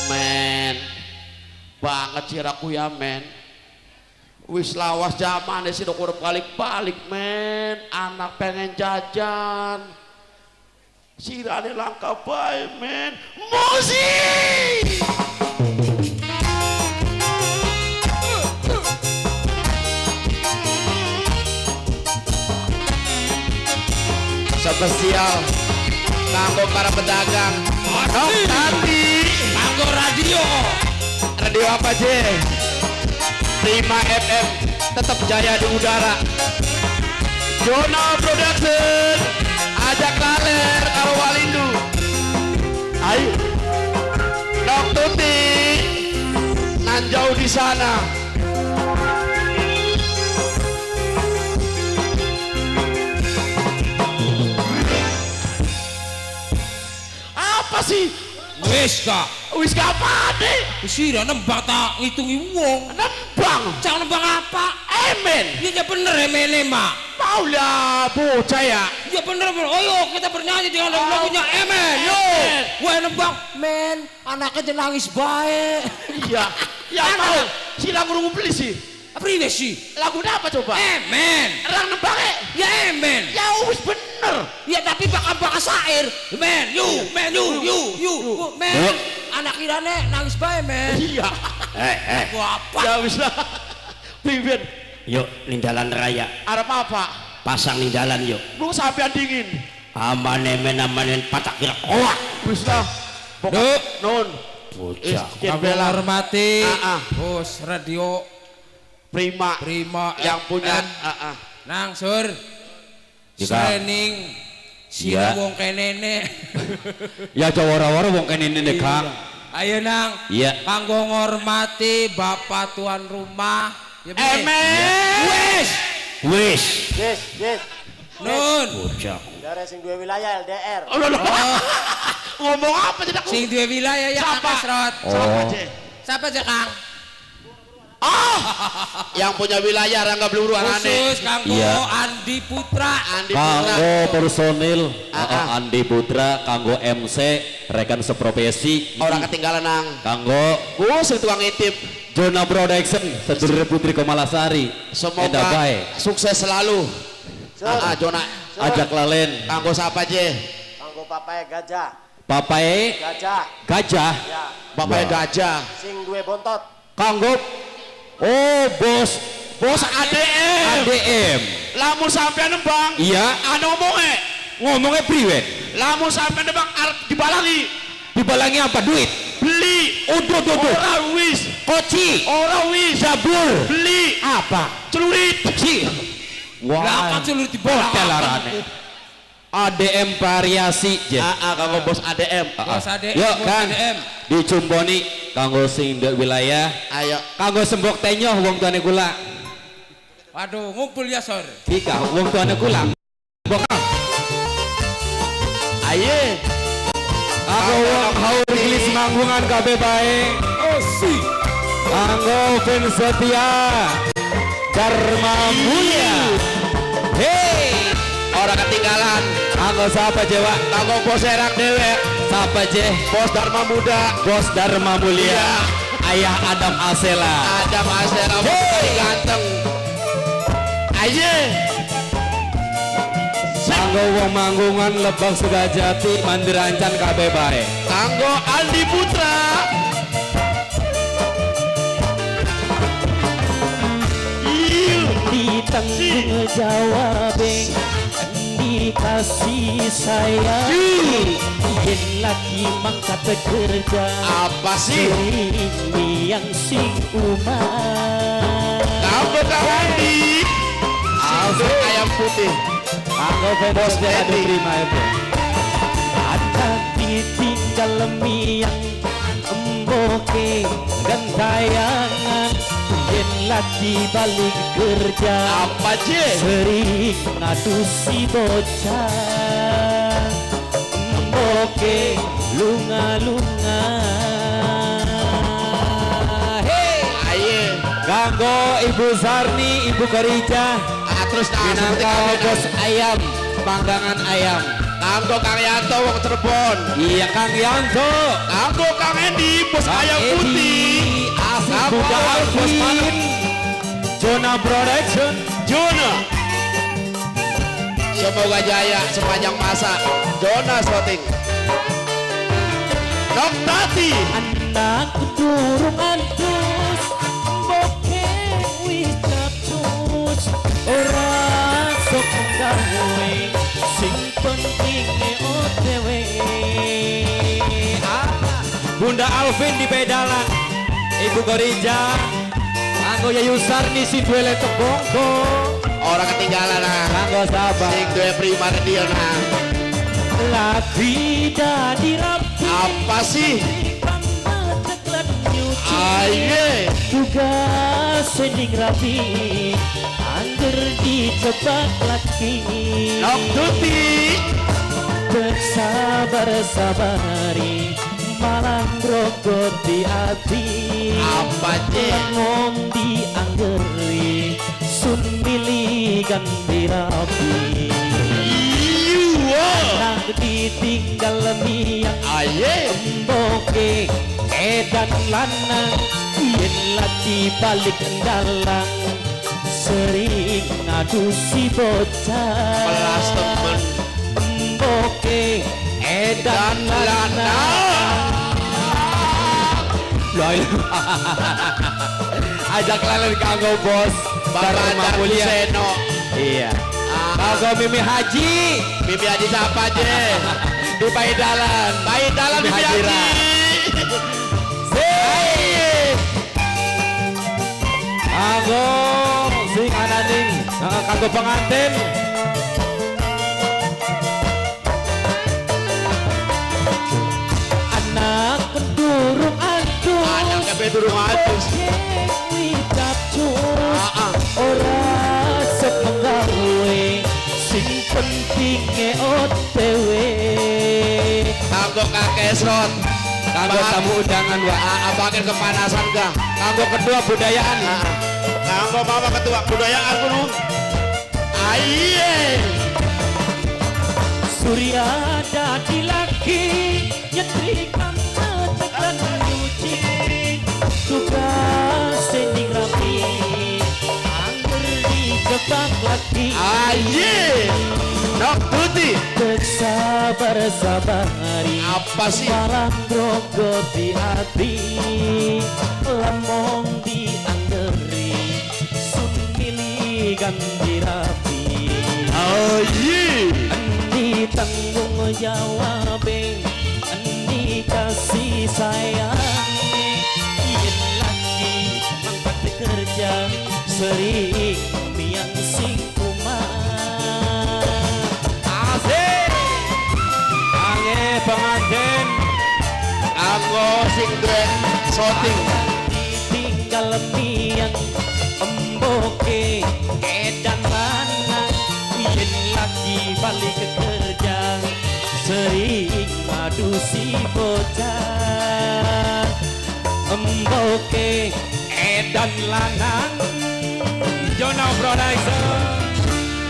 Speaker 4: Men. Banget siraku ya men. Wis lawas zamane sira kurang balik-balik men. Anak pengen jajan. Sirane langka bae men. Musik! Spesial kanggo para pedagang. Nok Tati.
Speaker 3: Kanggo radio.
Speaker 4: Radio apa J? Prima FM tetap jaya di udara. Jona Production ajak laler karo Walindu. Ayo. Nok Tuti nan jauh di sana. Apa sih?
Speaker 3: Wis gak.
Speaker 4: Wis kapan nih?
Speaker 3: Sira nembang tak ngitungi wong.
Speaker 4: Nembang.
Speaker 3: Cang nembang apa?
Speaker 4: Emen.
Speaker 3: Ya bener emene mak.
Speaker 4: Paula bocah ya.
Speaker 3: Ya bener bener. Oh yuk kita bernyanyi dengan lagu-lagunya Emen. Yo. Wah nembang men, anaknya aja nangis bae.
Speaker 4: Iya. Ya mau. Si lagu nunggu beli sih.
Speaker 3: Priwe sih?
Speaker 4: Lagu apa coba?
Speaker 3: Emen.
Speaker 4: Erang nembangnya.
Speaker 3: Ya emen.
Speaker 4: Ya wis bener.
Speaker 3: Ya tapi bakal bakal sair. Men, you, men, you, you, you, men. Anak kirane nangis bae men.
Speaker 4: Iya.
Speaker 3: Wah, apa?
Speaker 4: Ya wis lah. Pimpin.
Speaker 2: Yuk ning dalan raya.
Speaker 4: Arep apa?
Speaker 2: Pasang ning dalan yuk.
Speaker 4: Lu sampean dingin.
Speaker 2: Amane men amanen patak kira koak.
Speaker 4: Wis lah.
Speaker 3: Duk.
Speaker 4: Nun.
Speaker 2: Bocah.
Speaker 4: Jen bela.
Speaker 3: Hormati.
Speaker 4: Ah, ah.
Speaker 3: Bos radio
Speaker 4: Prima.
Speaker 3: Prima
Speaker 4: yang punya.
Speaker 3: Nang sur.
Speaker 2: Jika.
Speaker 3: Strening sira
Speaker 2: Iya.
Speaker 3: wong kenene.
Speaker 6: Ya jawara-wara wong kenene nek Kang.
Speaker 3: Ayo nang.
Speaker 6: Iya.
Speaker 3: Kanggo ngormati bapak tuan rumah. Ya, piye?
Speaker 4: Emen.
Speaker 3: Wis.
Speaker 2: Wis.
Speaker 5: Yes, yes.
Speaker 3: Nun.
Speaker 2: Bocah.
Speaker 5: Dari sing dua wilayah LDR.
Speaker 4: Oh, loh, loh. Ngomong apa tidak?
Speaker 3: Sing duwe wilayah ya
Speaker 4: Siapa?
Speaker 3: Kang Kasrot.
Speaker 4: Siapa,
Speaker 6: Oh.
Speaker 4: Je?
Speaker 3: Siapa aja Kang?
Speaker 4: Ah, yang punya wilayah Rangga Bluru aneh.
Speaker 3: Khusus kanggo
Speaker 6: Iya.
Speaker 3: Andi Putra.
Speaker 4: Andi Putra.
Speaker 6: Kanggo personil
Speaker 4: Ah, ah.
Speaker 6: Andi Putra, kanggo MC rekan seprofesi,
Speaker 4: Orang ketinggalan nang.
Speaker 6: kanggo
Speaker 4: Gua sing tukang ngintip.
Speaker 6: Jona Production sedulur Putri Komalasari.
Speaker 4: Semoga
Speaker 6: Enda bae.
Speaker 4: sukses selalu.
Speaker 5: Sur.
Speaker 4: Ah, Jona.
Speaker 6: Ajak lalen.
Speaker 4: Kanggo siapa Je?
Speaker 5: Kanggo papae gajah.
Speaker 6: Papae
Speaker 5: Gajah.
Speaker 6: gajah.
Speaker 5: Ya.
Speaker 4: Bapaknya
Speaker 6: Wah.
Speaker 4: gajah.
Speaker 5: Sing duwe bontot.
Speaker 6: Kanggo oh bos
Speaker 4: Bos ADM.
Speaker 6: ADM.
Speaker 4: Lamun sampean nembang.
Speaker 6: Iya.
Speaker 4: Anu ngomongnya.
Speaker 6: Ngomongnya priwen?
Speaker 4: Lamun sampean nembang arep dibalangi.
Speaker 6: Dibalangi apa duit?
Speaker 4: Beli.
Speaker 6: Uduh duh duh.
Speaker 4: Ora wis.
Speaker 6: Koci.
Speaker 4: Ora wis.
Speaker 6: Jabur.
Speaker 4: Beli.
Speaker 6: Apa?
Speaker 4: Celurit.
Speaker 6: Si.
Speaker 3: Lah
Speaker 6: Wah.
Speaker 3: kan celur dibalang.
Speaker 6: Hotel arane. ADM variasi je.
Speaker 4: Ah, ah, kanggo bos ADM.
Speaker 3: Bos ADM,
Speaker 6: Yuk
Speaker 3: bos
Speaker 6: Kang.
Speaker 3: ADM.
Speaker 6: Dicumponi kanggo sing ndek wilayah.
Speaker 4: Ayo.
Speaker 6: Kanggo sembok tenyoh wong tuane kula.
Speaker 3: Waduh, ngumpul ya, Sor.
Speaker 6: Ika wong tuane kula. Mbok
Speaker 4: Ayo.
Speaker 6: kanggo wong haur gelis manggungan kabeh bae.
Speaker 3: Oh, si.
Speaker 6: Kanggo fans setia Dharma Mulia. Hey,
Speaker 4: Orang ketinggalan.
Speaker 6: kanggo siapa je, Pak?
Speaker 4: Kanggo bos Serang dewek.
Speaker 6: Siapa je?
Speaker 4: Bos Dharma Muda.
Speaker 6: Bos Dharma Mulia.
Speaker 4: Iya.
Speaker 6: Ayah Adam Asela.
Speaker 4: Adam Asela
Speaker 6: Hey.
Speaker 4: ganteng. Ayo.
Speaker 6: Kanggo wong manggungan Lebak Sugajati Mandirancan kabeh bae.
Speaker 4: Kanggo Andi Putra. Iya.
Speaker 7: Ditanggung jawab dikasih sayang yen lagi mangkat kerja
Speaker 4: Apa sih?
Speaker 7: sering yang sing umat
Speaker 4: Kanggo Kang Andi. Asik ayam putih.
Speaker 6: Kanggo fans
Speaker 4: Bos
Speaker 6: setia Radio
Speaker 4: Edi.
Speaker 6: Prima FM.
Speaker 7: Ada ditinggal miang emboke gentayangan yen lagi balik kerja
Speaker 4: Apa je?
Speaker 7: sering ngadu si bocah emboke lunga-lunga.
Speaker 6: Hey,
Speaker 4: Ayo.
Speaker 6: kanggo Ibu Sarni, Ibu Korija,
Speaker 4: Ah, terus nah, seperti
Speaker 6: minangka
Speaker 4: kabeh,
Speaker 6: bos ayam, panggangan ayam.
Speaker 4: Kanggo Kang Yanto wong Cirebon.
Speaker 6: Iya Kang Yanto.
Speaker 4: Kanggo Kang Endi bos
Speaker 6: Kang
Speaker 4: ayam
Speaker 6: Edi,
Speaker 4: putih.
Speaker 6: Asik
Speaker 4: Kanggo
Speaker 6: Buka
Speaker 4: bos
Speaker 6: Alvin. Jona Production.
Speaker 4: Jona. Semoga jaya sepanjang masa. Jona Shooting. Nok Tati.
Speaker 7: Anak durung adus boke wis capcus ora sok gawe sing penting
Speaker 6: Bunda Alvin di Pedalan, Ibu Gorija, kanggo Yayu Sarni sing duwe letok bongko.
Speaker 4: Ora ketinggalan ah.
Speaker 6: Kanggo sabar.
Speaker 4: Sing duwe prima dia nah.
Speaker 7: Lagi dadi rapi.
Speaker 4: Apa sih? Aye.
Speaker 7: Tugas sending rapi. Angger dijebak lagi.
Speaker 4: Nok tuti.
Speaker 7: Bersabar-sabari malah grogoti ati.
Speaker 4: Apa sih?
Speaker 7: Lamun dianggeri sun milih ganti rapi.
Speaker 4: Iya.
Speaker 7: Anak ditinggal miang.
Speaker 4: Aye.
Speaker 7: Emboke edan lanang yen lagi balik dalang sering ngadu si bocah.
Speaker 4: Pelas temen.
Speaker 7: Emboke edan lanang.
Speaker 6: Ajak lalen kanggo bos
Speaker 4: Bapak
Speaker 6: Dharma Mulia.
Speaker 4: Seno.
Speaker 6: Iya. Kanggo Mimi Haji.
Speaker 4: Mimi Haji siapa aja?
Speaker 6: Di Paidalan.
Speaker 4: Paidalan Mimi Haji.
Speaker 6: Kanggo sing ananing kanggo pengantin.
Speaker 7: Anak durung adus.
Speaker 4: Anak kepe durung adus.
Speaker 7: Ora sepenggawe sing pentinge OTW.
Speaker 4: Kanggo kakek Esrot.
Speaker 6: Kanggo tamu undangan wa.
Speaker 4: Apakin kepanasan gah.
Speaker 6: Kanggo ketua budayaan.
Speaker 4: Kanggo mama ketua budayaan kuno. Aye.
Speaker 7: Surya dadi lagi nyetrika menceklan nyuci. Tugas sending rapi angger dijebak lagi.
Speaker 4: Aye. Nok tuti.
Speaker 7: Bersabar-sabari
Speaker 4: Apa sih?
Speaker 7: malah grogoti ati. Lamong dianggeri sun milih ganti rapi.
Speaker 4: Aye.
Speaker 7: Endi tanggung jawabe, endi kasih sayange. Yen lagi mangkat kerja sering miang sing kumat.
Speaker 6: Asik. Ange pengantin.
Speaker 4: Kanggo sing duwe shooting.
Speaker 7: Ditinggal miang emboke edan lanang yen lagi balik kerja sering madu si bocah. Emboke
Speaker 6: Edan lanang. Jono Production.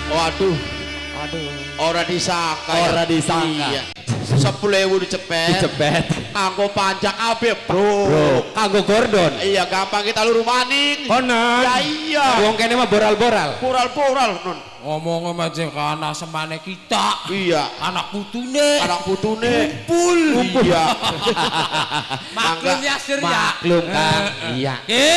Speaker 4: Waduh,
Speaker 7: aduh
Speaker 4: ora disangka.
Speaker 6: Ora disangka.
Speaker 4: Iya. 10.000 dicepet.
Speaker 6: Dicepet.
Speaker 4: Kanggo panjang kabeh, Bro.
Speaker 6: Bro, kanggo Gordon.
Speaker 4: Iya, gampang kita luru maning.
Speaker 6: Konon.
Speaker 4: Ya iya.
Speaker 6: Wong kene mah boral-boral.
Speaker 4: Boral-boral non.
Speaker 3: Ngomong aja ke anak semane kita.
Speaker 4: Iya.
Speaker 3: Anak putune.
Speaker 4: Anak putune.
Speaker 3: Kumpul.
Speaker 4: Iya.
Speaker 3: Maklum ya Sir ya.
Speaker 6: Maklum Kang. Iya.
Speaker 3: Ki.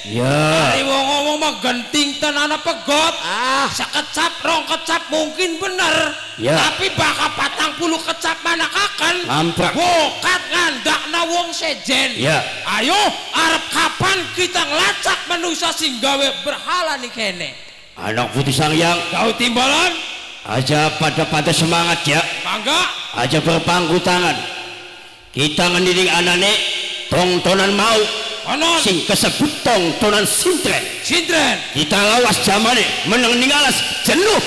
Speaker 2: Ya.
Speaker 3: Ari wong ngomong mah genting tenan pegot.
Speaker 4: Ah.
Speaker 3: Sekecap rong kecap mungkin bener.
Speaker 2: Ya.
Speaker 3: Tapi bakal 40 kecap manakaken.
Speaker 2: Ngamprak.
Speaker 3: Bokat ngandakna wong sejen.
Speaker 2: Ya.
Speaker 3: Ayo arep kapan kita ngelacak manusia sing gawe berhala nih kene.
Speaker 2: Anak putih sangyang
Speaker 3: Kau timbalan
Speaker 2: aja pada semangat ya.
Speaker 3: Mangga.
Speaker 2: Aja berpangku tangan. Kita ngendiring anane tongtonan mau.
Speaker 3: Konon.
Speaker 2: Sing kesebut tongtonan sintren.
Speaker 3: Sintren.
Speaker 2: Kita lawas zamane meneng ning alas jenuh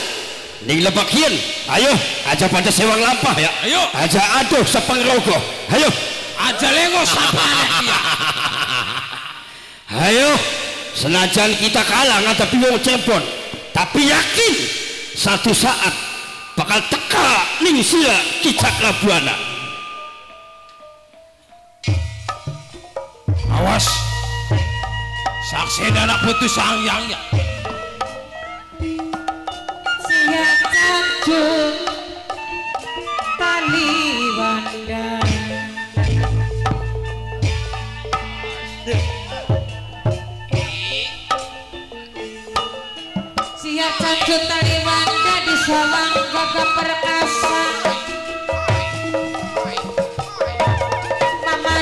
Speaker 2: ning lebakien. Ayo aja pada sewang lampah ya.
Speaker 3: Ayo.
Speaker 2: Aja aduh sepeng rogo. Ayo.
Speaker 3: Aja lengo sapane ya.
Speaker 2: Ayo. Senajan kita kalah ngadepi wong Cirebon, tapi yakin satu saat bakal teka ning sira Ki Cakrabuana.
Speaker 3: Awas. Saksi anak putus sangyang ya.
Speaker 1: Siap canjung tali wanda. Siap canjung tali wanda di sawang gagah perkasa. Mama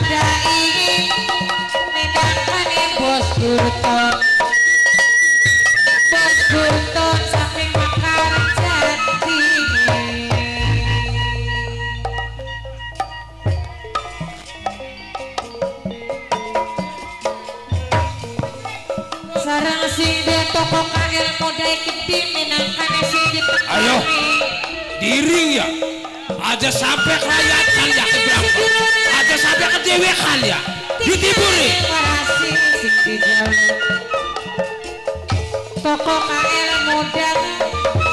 Speaker 1: Burton. Bos Burton saking Mekar Jati. Sarang sing di toko KL Muda Gede minangkane sing di
Speaker 3: Ayo. Diring ya. Aja sampai kelayatan ya ke Brangkon. Aja sampai kedewekan ya. Ditiburi.
Speaker 1: Toko KL Muda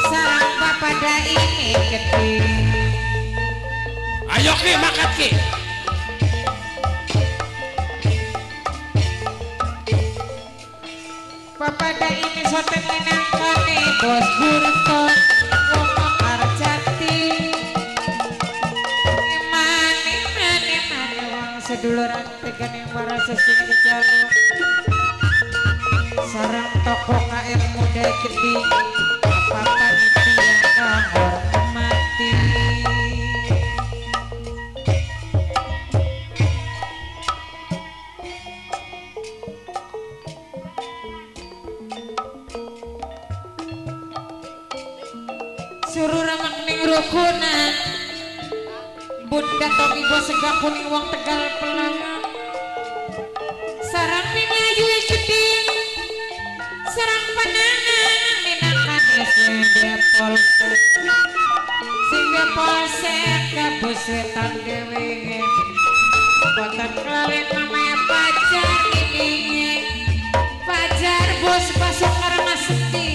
Speaker 1: sarang papada ini gede.
Speaker 3: Ayo ki makat ki.
Speaker 1: Papada ini soten minangkane bos Burton wong Mekar Jati. Mane mane mane wong seduluran tegane warasa sing dijaluk. Sarang toko KL Muda Gede apa panitia kang hormati. Suruh remek ning rukunan Bunda Tommy bos segak kuning wong Tegal Pelangan. Sarang mimi ayu gede sarang panangan minangkane sing polsek. Sing polsek kabus wetan dhewe. Boten kelalen namanya pacar ini. Pacar bos pasok Karangasem dhewe.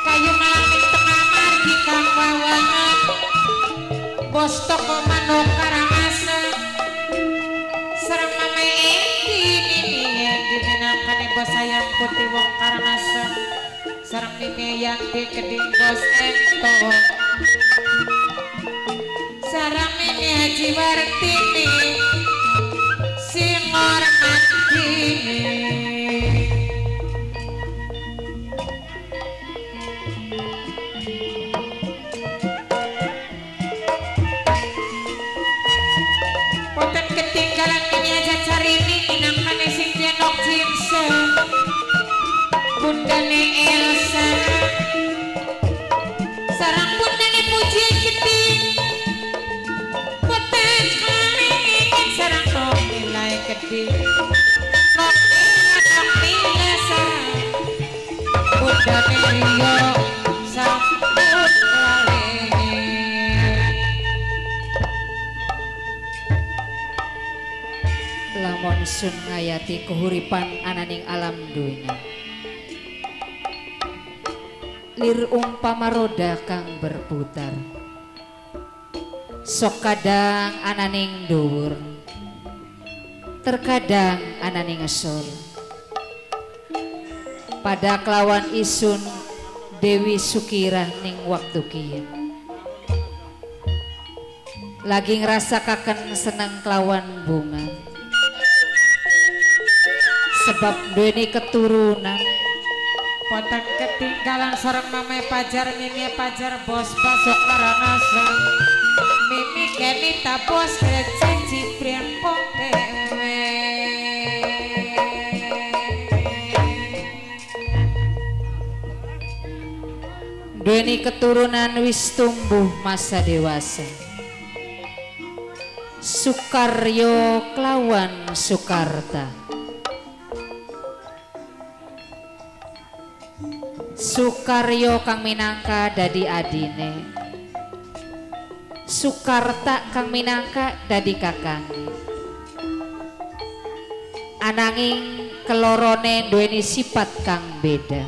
Speaker 1: Kayu malang ning tengah margi kang wawangan. Bos toko manuk Karangasem. Sareng mamae Edi nini Edi minangkane bos ayam putih wong Karangasem. Sareng mimi Yanti keding bos Ento. Sareng mimi Haji Wartini sing hormati. Boten ketinggalan ini aja carini minangkane sing dienok cinse. Bundane Elsa. Sarang bundane Puji Gede. Boten kelalen sarang nilai gede. Nok nila sarang bundane Rio sampun kelalen.
Speaker 8: Lamun sun ngayati kehuripan ananing alam dunya. Lir umpama roda kang berputar. Sok kadang ananing dhuwur, terkadang ananing ngesor. Pada kelawan isun Dewi Sukirah ning waktu kiye. Lagi ngrasakaken seneng kelawan bunga. Sebab duweni keturunan.
Speaker 1: Boten ketinggalan sareng mame pajar mimi pajar bos pasok Karangasem. Mimi Kenita bos receh Cibrempong dewe.
Speaker 8: Duweni keturunan wis tumbuh masa dewasa. Sukaryo kelawan Sukarta. Sukaryo kang minangka dadi adine. Sukarta kang minangka dadi kakange. Ananging kelorone duweni sifat kang beda.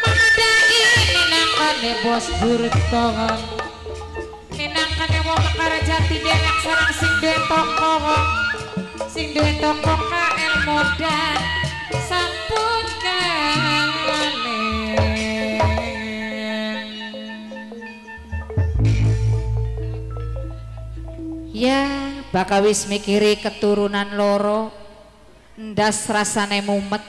Speaker 1: Mamadai minangkane bos Burton. Minangkane wong Mekar Jati dewek sarang sing duwe toko. Sing duwe toko KL Muda sampun kalen.
Speaker 8: Ya, bakal wis mikiri keturunan loro. Ndas rasane mumet.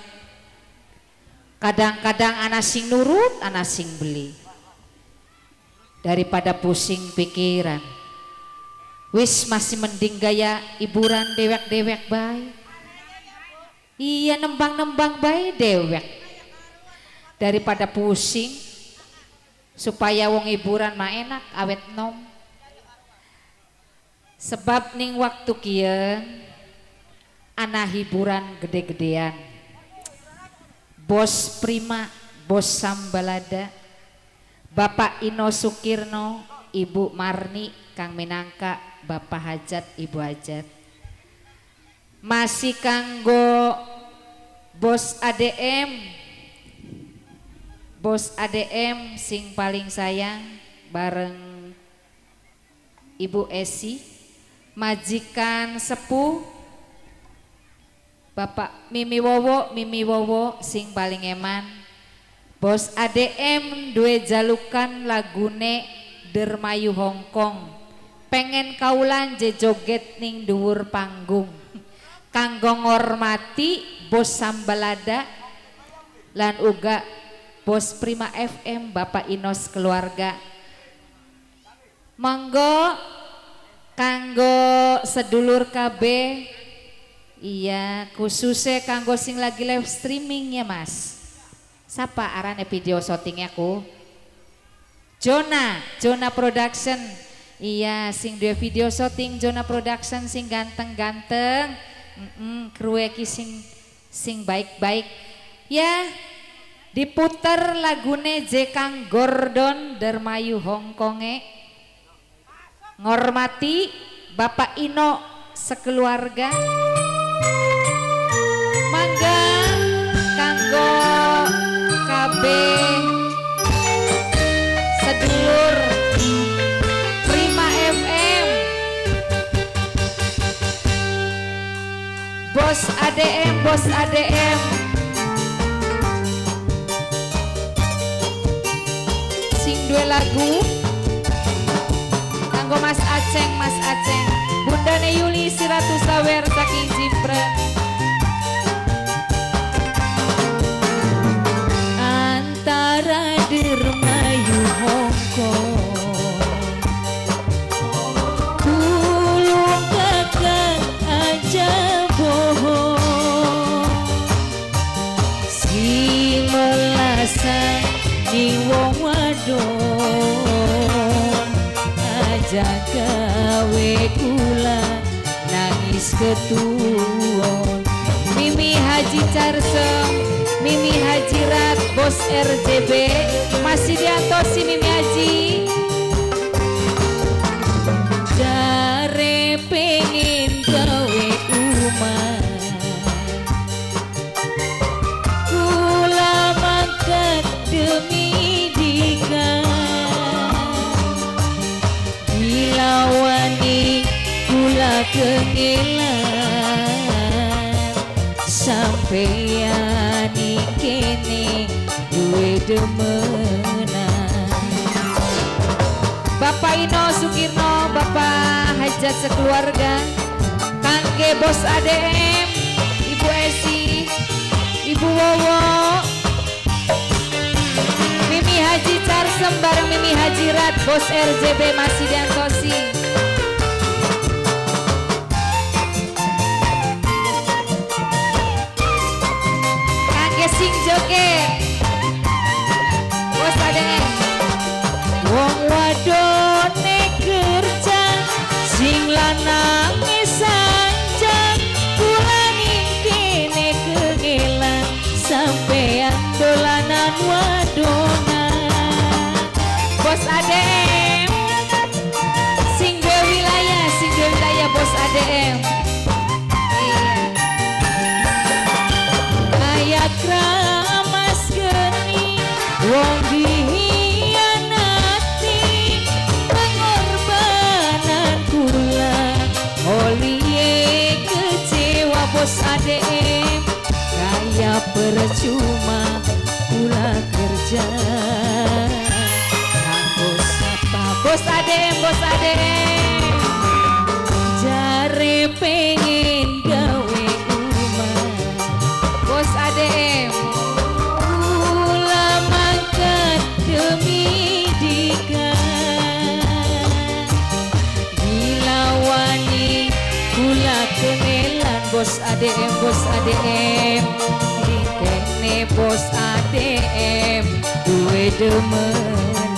Speaker 8: Kadang-kadang ana sing nurut, ana sing beli. Daripada pusing pikiran. Wis masih mending gaya hiburan dewek-dewek bae. Iya nembang-nembang bae dewek. Daripada pusing supaya wong hiburan mah enak awet nom. Sebab ning waktu kieu ana hiburan gede-gedean. Bos Prima, Bos Sambalada, Bapak Ino Sukirno, Ibu Marni, Kang Minangka, Bapak Hajat, Ibu Hajat. Masih kanggo Bos ADM, Bos ADM sing paling sayang bareng Ibu Esi, majikan sepuh Bapak Mimi Wowo, Mimi Wowo sing paling eman. Bos ADM duwe jalukan lagune Dermayu Hongkong. Pengen kaulan je joget ning dhuwur panggung. Kanggo ngormati Bos Sambalada lan uga Bos Prima FM Bapak Inos keluarga. Monggo kanggo sedulur KB. Iya, khususnya kanggo sing lagi live streaming ya Mas. Sapa arane video shootingnya ku? Jona, Jona Production. Iya, sing dua video shooting Jona Production sing ganteng-ganteng. Kru iki sing baik-baik. Ya, diputer lagune J Kang Gordon Dermayu Hongkonge. Ngormati Bapak Ino sekeluarga. Mangga kanggo KB sedulur Prima FM, Bos ADM, Bos ADM, sing dua lagu kanggo Mas Aceng, Mas Aceng, Bundane Yuli Siratu Sawer saking Jimpret.
Speaker 9: Antara Dermayu Hongkong, tulung kakang aja bohong, sing melasan ning wong wadon aja gawe kula nangis ketuon.
Speaker 8: Mimi Haji Carsem, Mimi Haji Rat, Bos RJB, masih diantosi Mimi Haji.
Speaker 9: Jare pengen gawe umah, kula mangkat demi dika, dilawani kula kengelan, sampeyan kene duwe demenan.
Speaker 8: Bapak Ino Sukirno, Bapak Hajat sekeluarga, kangge Bos ADM, Ibu Esi, Ibu Wowo, Mimi Haji Carsem bareng Mimi Haji Rat, Bos RJB masih diantosi. Kangge sing joget Bos ADM.
Speaker 9: Wong wadone kerja sing lanang sanjang, kula ning kene kengelan sampeyan dolanan wadonan.
Speaker 8: Bos ADM sing dua wilayah, sing dua wilayah Bos ADM. Iya.
Speaker 9: Kaya kramas geni wong dihianati, pengorbanan kula olie kecewa Bos ADM, kaya percuma kula kerja kanggo sapa
Speaker 8: Bos ADM, Bos ADM.
Speaker 9: Jare pengen gawe umah, kengelan bos ADM bos ADM kene bos ADM duwe demenan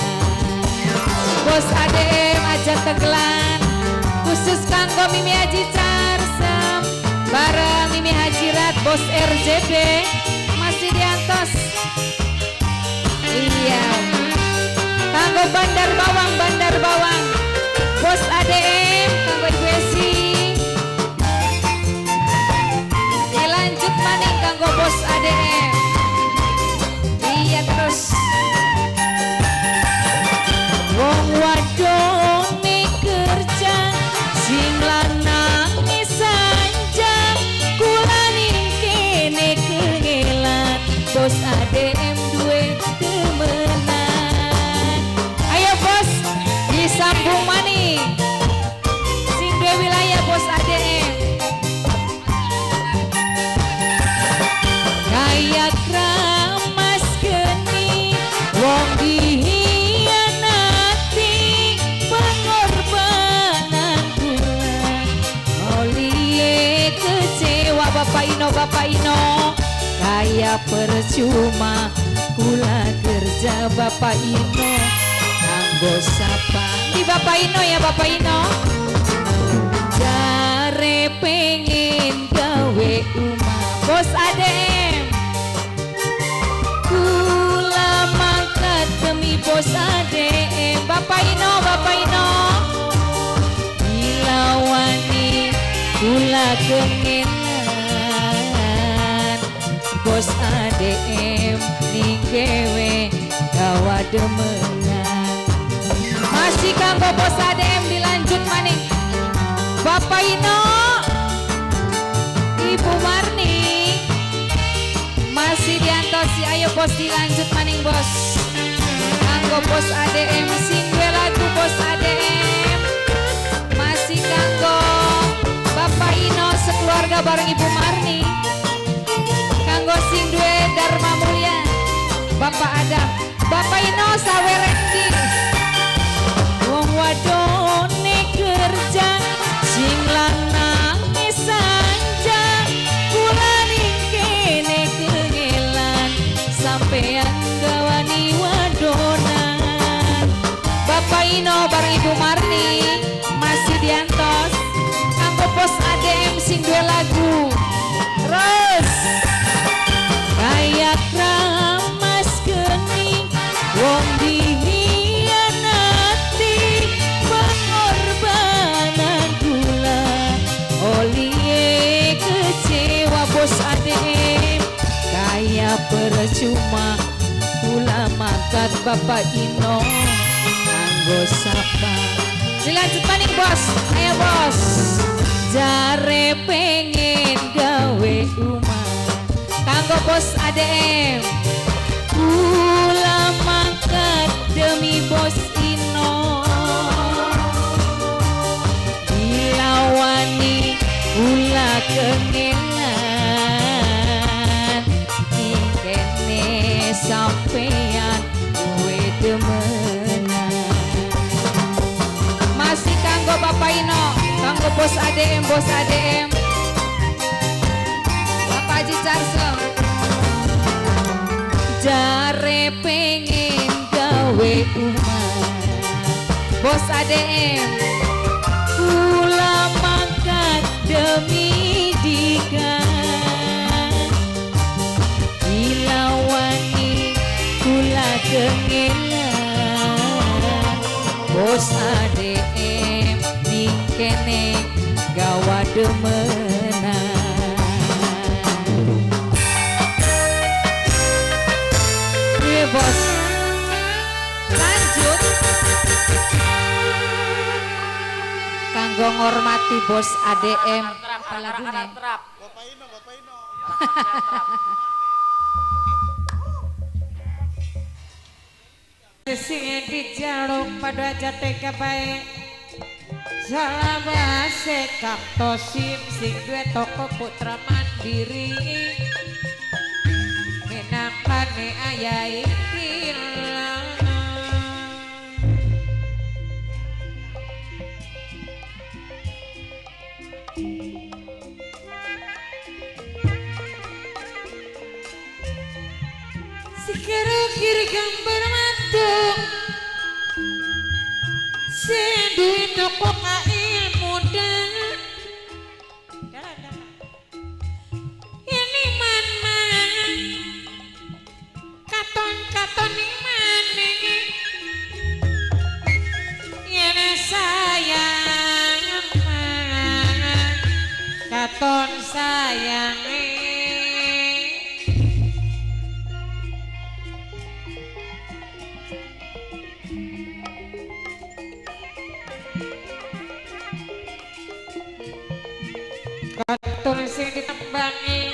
Speaker 9: bos ADM aja tegelan khusus kanggo Mimi Haji Carsem bareng Mimi Haji Rat bos RJB masih diantos. Iya kanggo Bandar Bawang Bandar Bawang bos ADM kanggo Ibu Esi dilanjut maning kanggo bos ADM. Iya terus wong wadone kerja sing lanang sanjang kula ning kene kengelan bos ADM duwe demenan. Ayo bos disambung maning sing duwe wilayah bos ADM kaya kramas geni wong dihianati pengorbanan kula olie kecewa Bapak Ino Bapak Ino kaya percuma kula kerja Bapak Ino kanggo sapa di Bapak Ino ya Bapak Ino jare pengen gawe umah bos ADM kula mangkat demi bos ADM Bapak Ino Bapak Ino dilawani kula kengelan bos ADM ning kewe gawa demenan masih kanggo bos ADM dilanjut maning Bapak Ino Ibu Marni masih diantosi. Ayo bos dilanjut maning bos kanggo bos ADM sing duwe lagu bos ADM masih kanggo Bapak Ino sekeluarga bareng Ibu Marni kanggo sing duwe Dharma Mulia Bapak Adam Bapak Ino sawerendi wong wadone kerja sing lanang sanjang kula ning kene kengelan sampean gawani wadonan Bapak Ino bareng Ibu Marni masih diantos kanggo bos ADM sing duwe lagu terus kaya kramas geni wong dihianati pengorbanan kula olie kecewa bos ADM kaya percuma kula mangkat Bapak Ino kanggo sapa dilanjut maning bos ayo bos jare pengen gawe umah kanggo bos ADM kula mangkat demi bos Ino dilawani kula kengelan ning kene sampean duwe demenan masih kanggo Bapak Ino kanggo bos ADM bos ADM Bapak Haji Carsem jare pengen gawe umah bos ADM kula mangkat demi dika dilawani kula kengelan bos ADM ning kene gawa demenan. Iya bos lanjut kanggo ngormati bos ADM apa lagune
Speaker 5: Bapak Ino Bapak Ino
Speaker 1: sing dijaluk pada aja tega bae salawase Kang Tosim sing duwe toko Putra Mandiri minangkane ayah ikilah. Kira-kira gambar matung sing duwe toko kail muda. Ini mana katon-katon imane yen sayang katon sayange. Katon sing ditembangi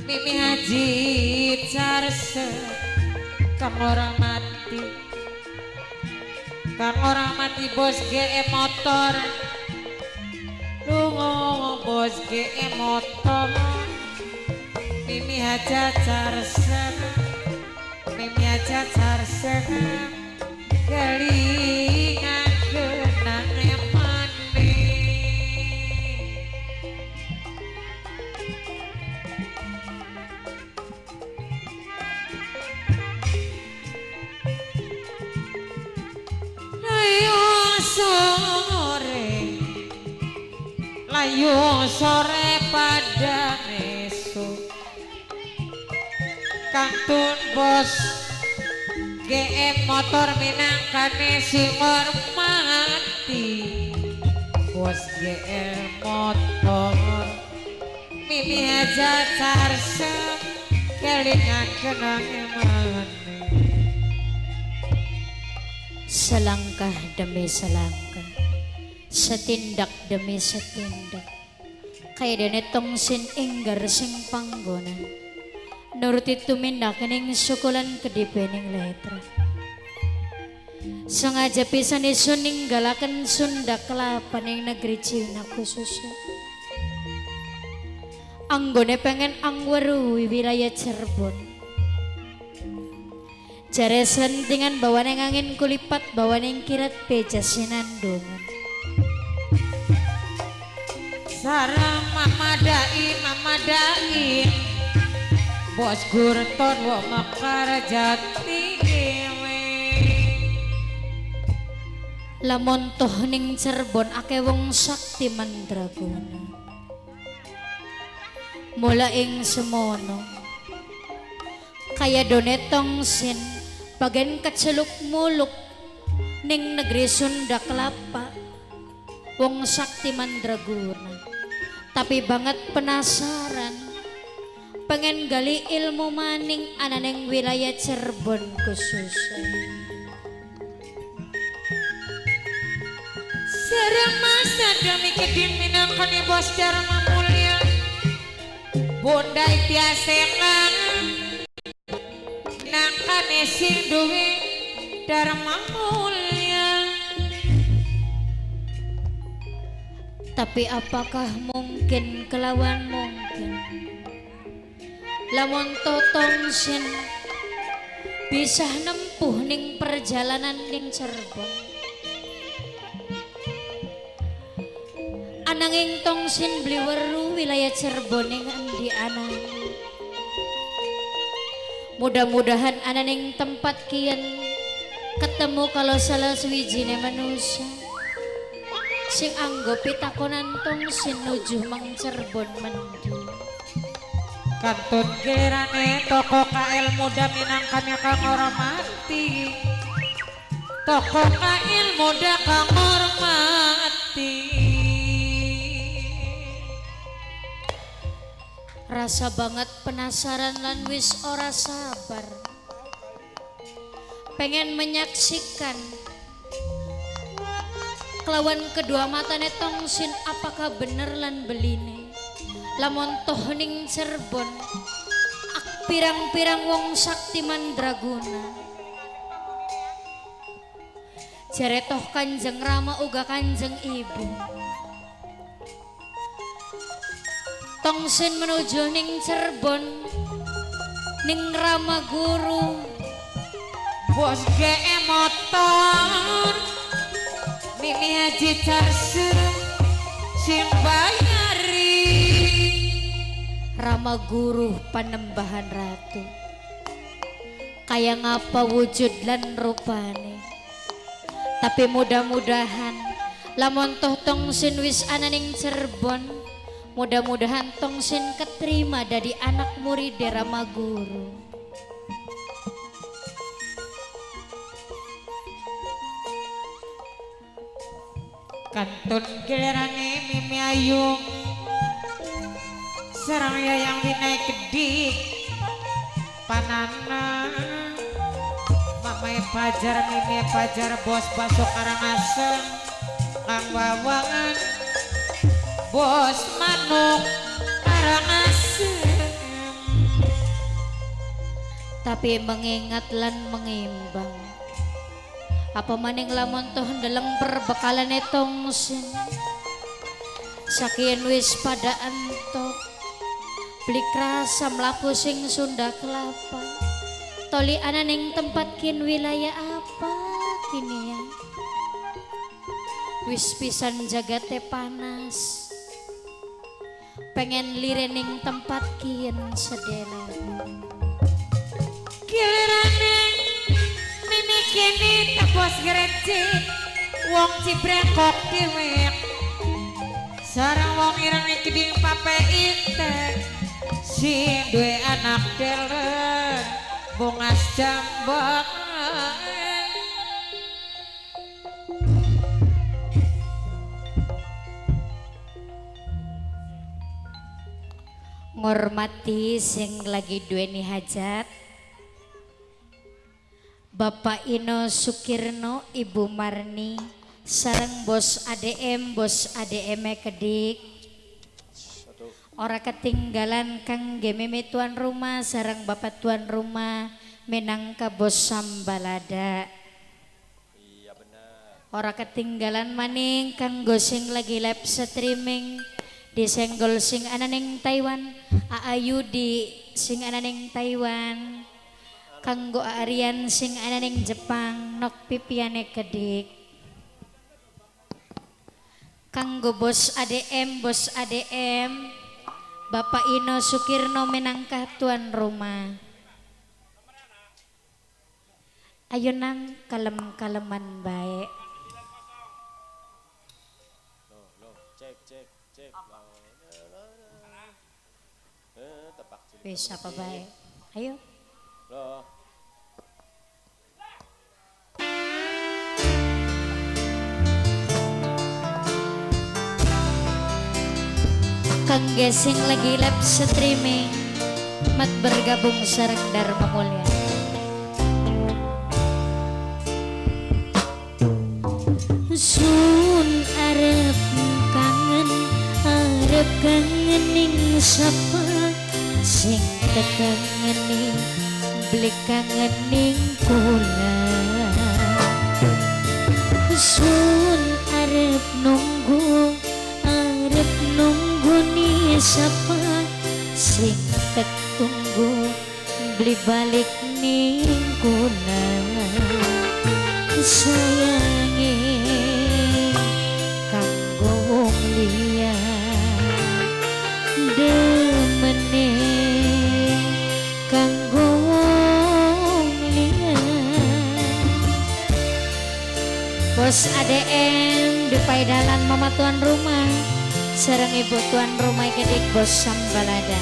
Speaker 1: Mimi Haji Carse kang ora mati, kang ora mati bos GM motor lunga bos GM motor Mimi Haji Carse, Mimi Haji Carse kelingan kenange mane. Layu sore pada esuk kantun bos GM motor minangkane sing hormati bos GM motor Mimi Haja Carsem kelingan kenange mane.
Speaker 10: Selangkah demi selangkah, setindak demi setindak, kaya dene tongsin enggar sing panggonan nuruti tumindak ning sukulan kedipening letra. Sengaja pisan isun ninggalaken Sunda Kelapa ning negeri Cina khususnya. Anggone pengen angweruhi wilayah Cirebon. Jare sentingan bawane angin kulipat bawane kirat beja sinandungan.
Speaker 1: Sarang mama dai mama dai bos gurton wong mekar jati dewe.
Speaker 10: Lamun toh ning Cirebon akeh wong sakti mandraguna. Mula ing semono kaya done tongsin bagen keceluk muluk ning negeri Sunda Kelapa wong sakti mandraguna. Tapi banget penasaran pengen gali ilmu maning ananeng wilayah Cirebon khususnya.
Speaker 1: Serem masa demi kedim minangkane bos Dharma Mulya Bunda Itiasengan minangkane sing duwe Dharma Mulya.
Speaker 10: Tapi apakah mungkin kelawan mungkin lamun tongsin bisa nempuh ning perjalanan ning Cirebon. Ananging tongsin beli weru wilayah Cirebon ning endi anane. Mudah-mudahan ananing tempat kian ketemu kalau salah suwijine manusia sing anggo pitakonan tongsin nuju mang Cirebon mendi.
Speaker 1: Kantun gilirane toko KL muda minangkane kang ora mati. Toko KL muda kang ora mati.
Speaker 10: Rasa banget penasaran lan wis ora sabar pengen menyaksikan kelawan kedua matane tongsin apakah bener lan beline lamun toh ning Cirebon ak pirang-pirang wong sakti mandraguna. Jare toh Kanjeng Rama uga Kanjeng Ibu. Tongsin menuju ning Cirebon ning Rama Guru
Speaker 1: bos GM motor Mimi Haji Carse sing bayari
Speaker 10: Rama Guru Panembahan Ratu. Kaya ngapa wujud lan rupane. Tapi mudah-mudahan lamun toh Tongsin wis ana ning Cirebon, mudah-mudahan Tongsin keterima dari anak murid Rama Guru.
Speaker 1: Kantun gilirane Mimi Ayu sareng Yayang Winai Kedik panana Mamae Pajar Mimi Pajar bos baso Karangasem Kang Wawangan bos manuk Karangasem.
Speaker 10: Tapi mengingat lan mengimbang apa maning lamun toh ndeleng perbekalane Tongsin sakian wis pada entok beli krasa mlaku sing Sunda Kelapa toli ana ning tempat kin wilayah apa kini ya wis pisan jagate panas pengen lirening tempat kin sedela
Speaker 1: gilirane Mimi kini tebos grecik wong Cibrengkok dewek sareng wong ireng keding pape intek sing duwe anak deleng bungas jambang.
Speaker 10: Ngormati sing lagi duweni hajat Bapak Ino Sukirno, Ibu Marni, sareng bos ADM, bos ADM Kedik. Ora ketinggalan Kang Gememe tuan rumah, sareng bapak tuan rumah, minangka bos Sambalada.
Speaker 6: Iya bener.
Speaker 10: Ora ketinggalan maning Kang Gosing lagi live streaming di senggol sing ana ning Taiwan, Aayudi sing ana ning Taiwan. Kanggo Arian sing ana ning Jepang nok pipiane Kedik. Kanggo bos ADM, bos ADM Bapak Ino Sukirno minangka tuan rumah. Ayo nang kalem-kaleman baik.
Speaker 6: Cek cek cek.
Speaker 10: Wis apa baik. Ayo.
Speaker 6: Loh.
Speaker 10: Kang Gesing lagi live streaming mat bergabung sareng Dharma Mulya. Sun arep kangen ning sapa sing tekangeni beli kangen ning kula. Sun arep nunggu ni sapa sing tek tunggu beli balik ning kula. Sayange kanggo wong liya demene kanggo wong liya. Bos ADM di paidalan mama tuan rumah sareng ibu tuan rumah Kedik bos Sambalada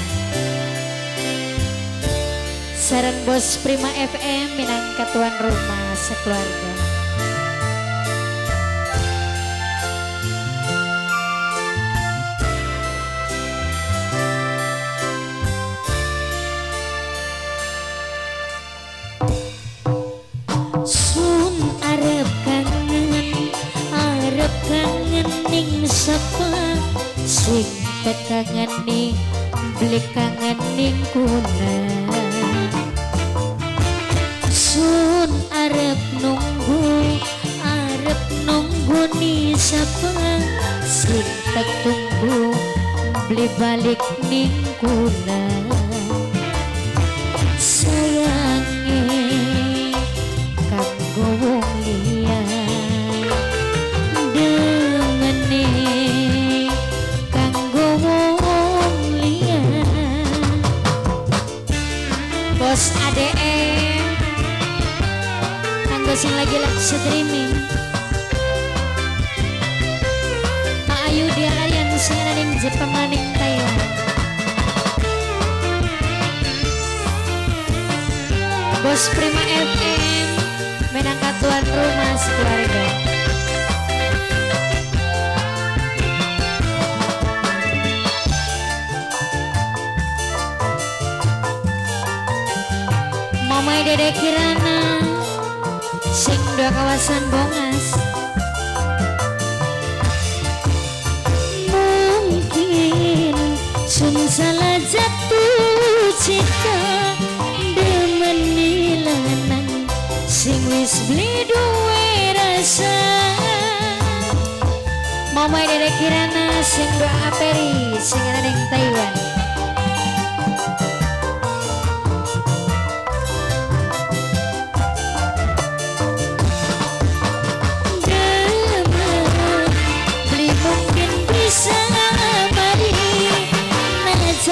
Speaker 10: sareng bos Prima FM minangka tuan rumah sekeluarga. Sun arep kangen ning sapa sing tekangeni beli kangen ning kula. Sun arep nunggu ni sapa sing tek tunggu beli balik ning kula. Sayange kanggo wong liya demene kanggo wong liya. Bos ADM sing ana ning Jepang lan ning Taiwan. Bos Prima FM minangka tuan rumah sekeluarga. Mamai Dede Kirana sing dua kawasan Bongas. Mungkin sun salah jatuh cinta demen lanang sing wis beli duwe rasa. Mamai Dede Kirana sing dua aperi sing ana ning Taiwan.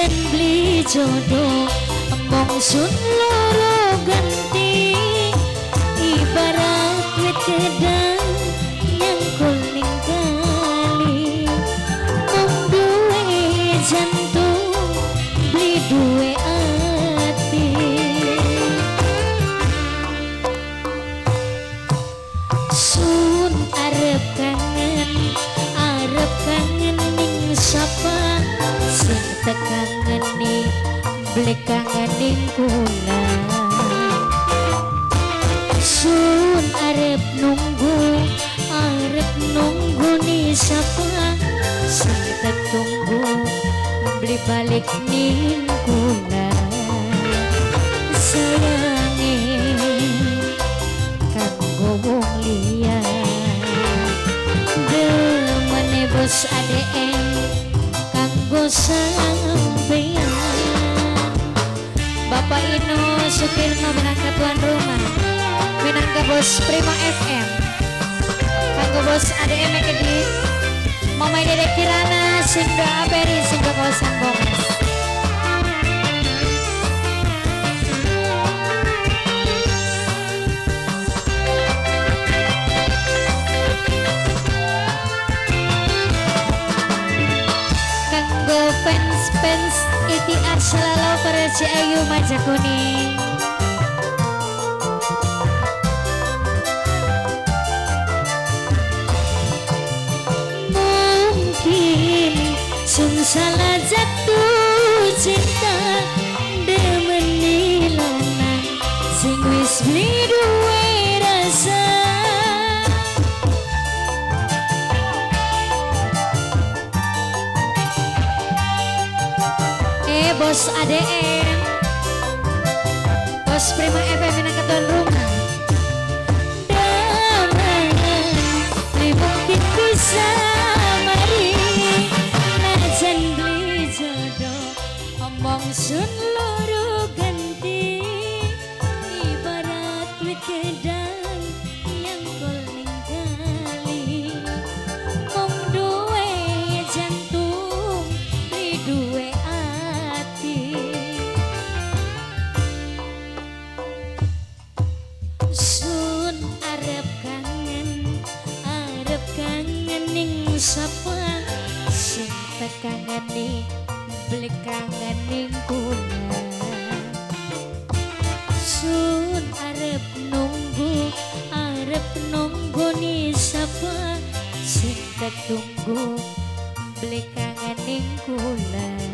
Speaker 10: Beli jodoh mong sun loro ganti ibarat wit gedang nyangkul ning kali mong duwe jantung beli duwe ati. Sun arep kangen ning sapa sing tekangeni beli kangen ning kula. Sun arep nunggu ni sapa sing tetunggu beli balik ning kula. Sayange kanggo wong liya demene bos ADM kanggo sampeyan. Bapak Ino Sukirno minangka tuan rumah minangka bos Prima FM kanggo bos ADM Kediri Mamai Dede Kirana sing doa beri sing doa kawasan Bongas. Kanggo fans-fans Iti Arsela Lover Ciayu Majakuning. Mungkin sun salah jatuh cinta demen lanang sing wis beli duwe rasa. Bos ADM Bos Prima FM minangka tuan rumah. Demen beli mungkin bisa mari najan beli jodoh omong sun loro ganti ibarat wit gedang nyangkul ning kali mung duwe jantung beli duwe. Sun arep kangen ning sapa sing tekangeni beli kangen ning kula. Sun arep nunggu ni sapa sing tetunggu beli kangen ning kula.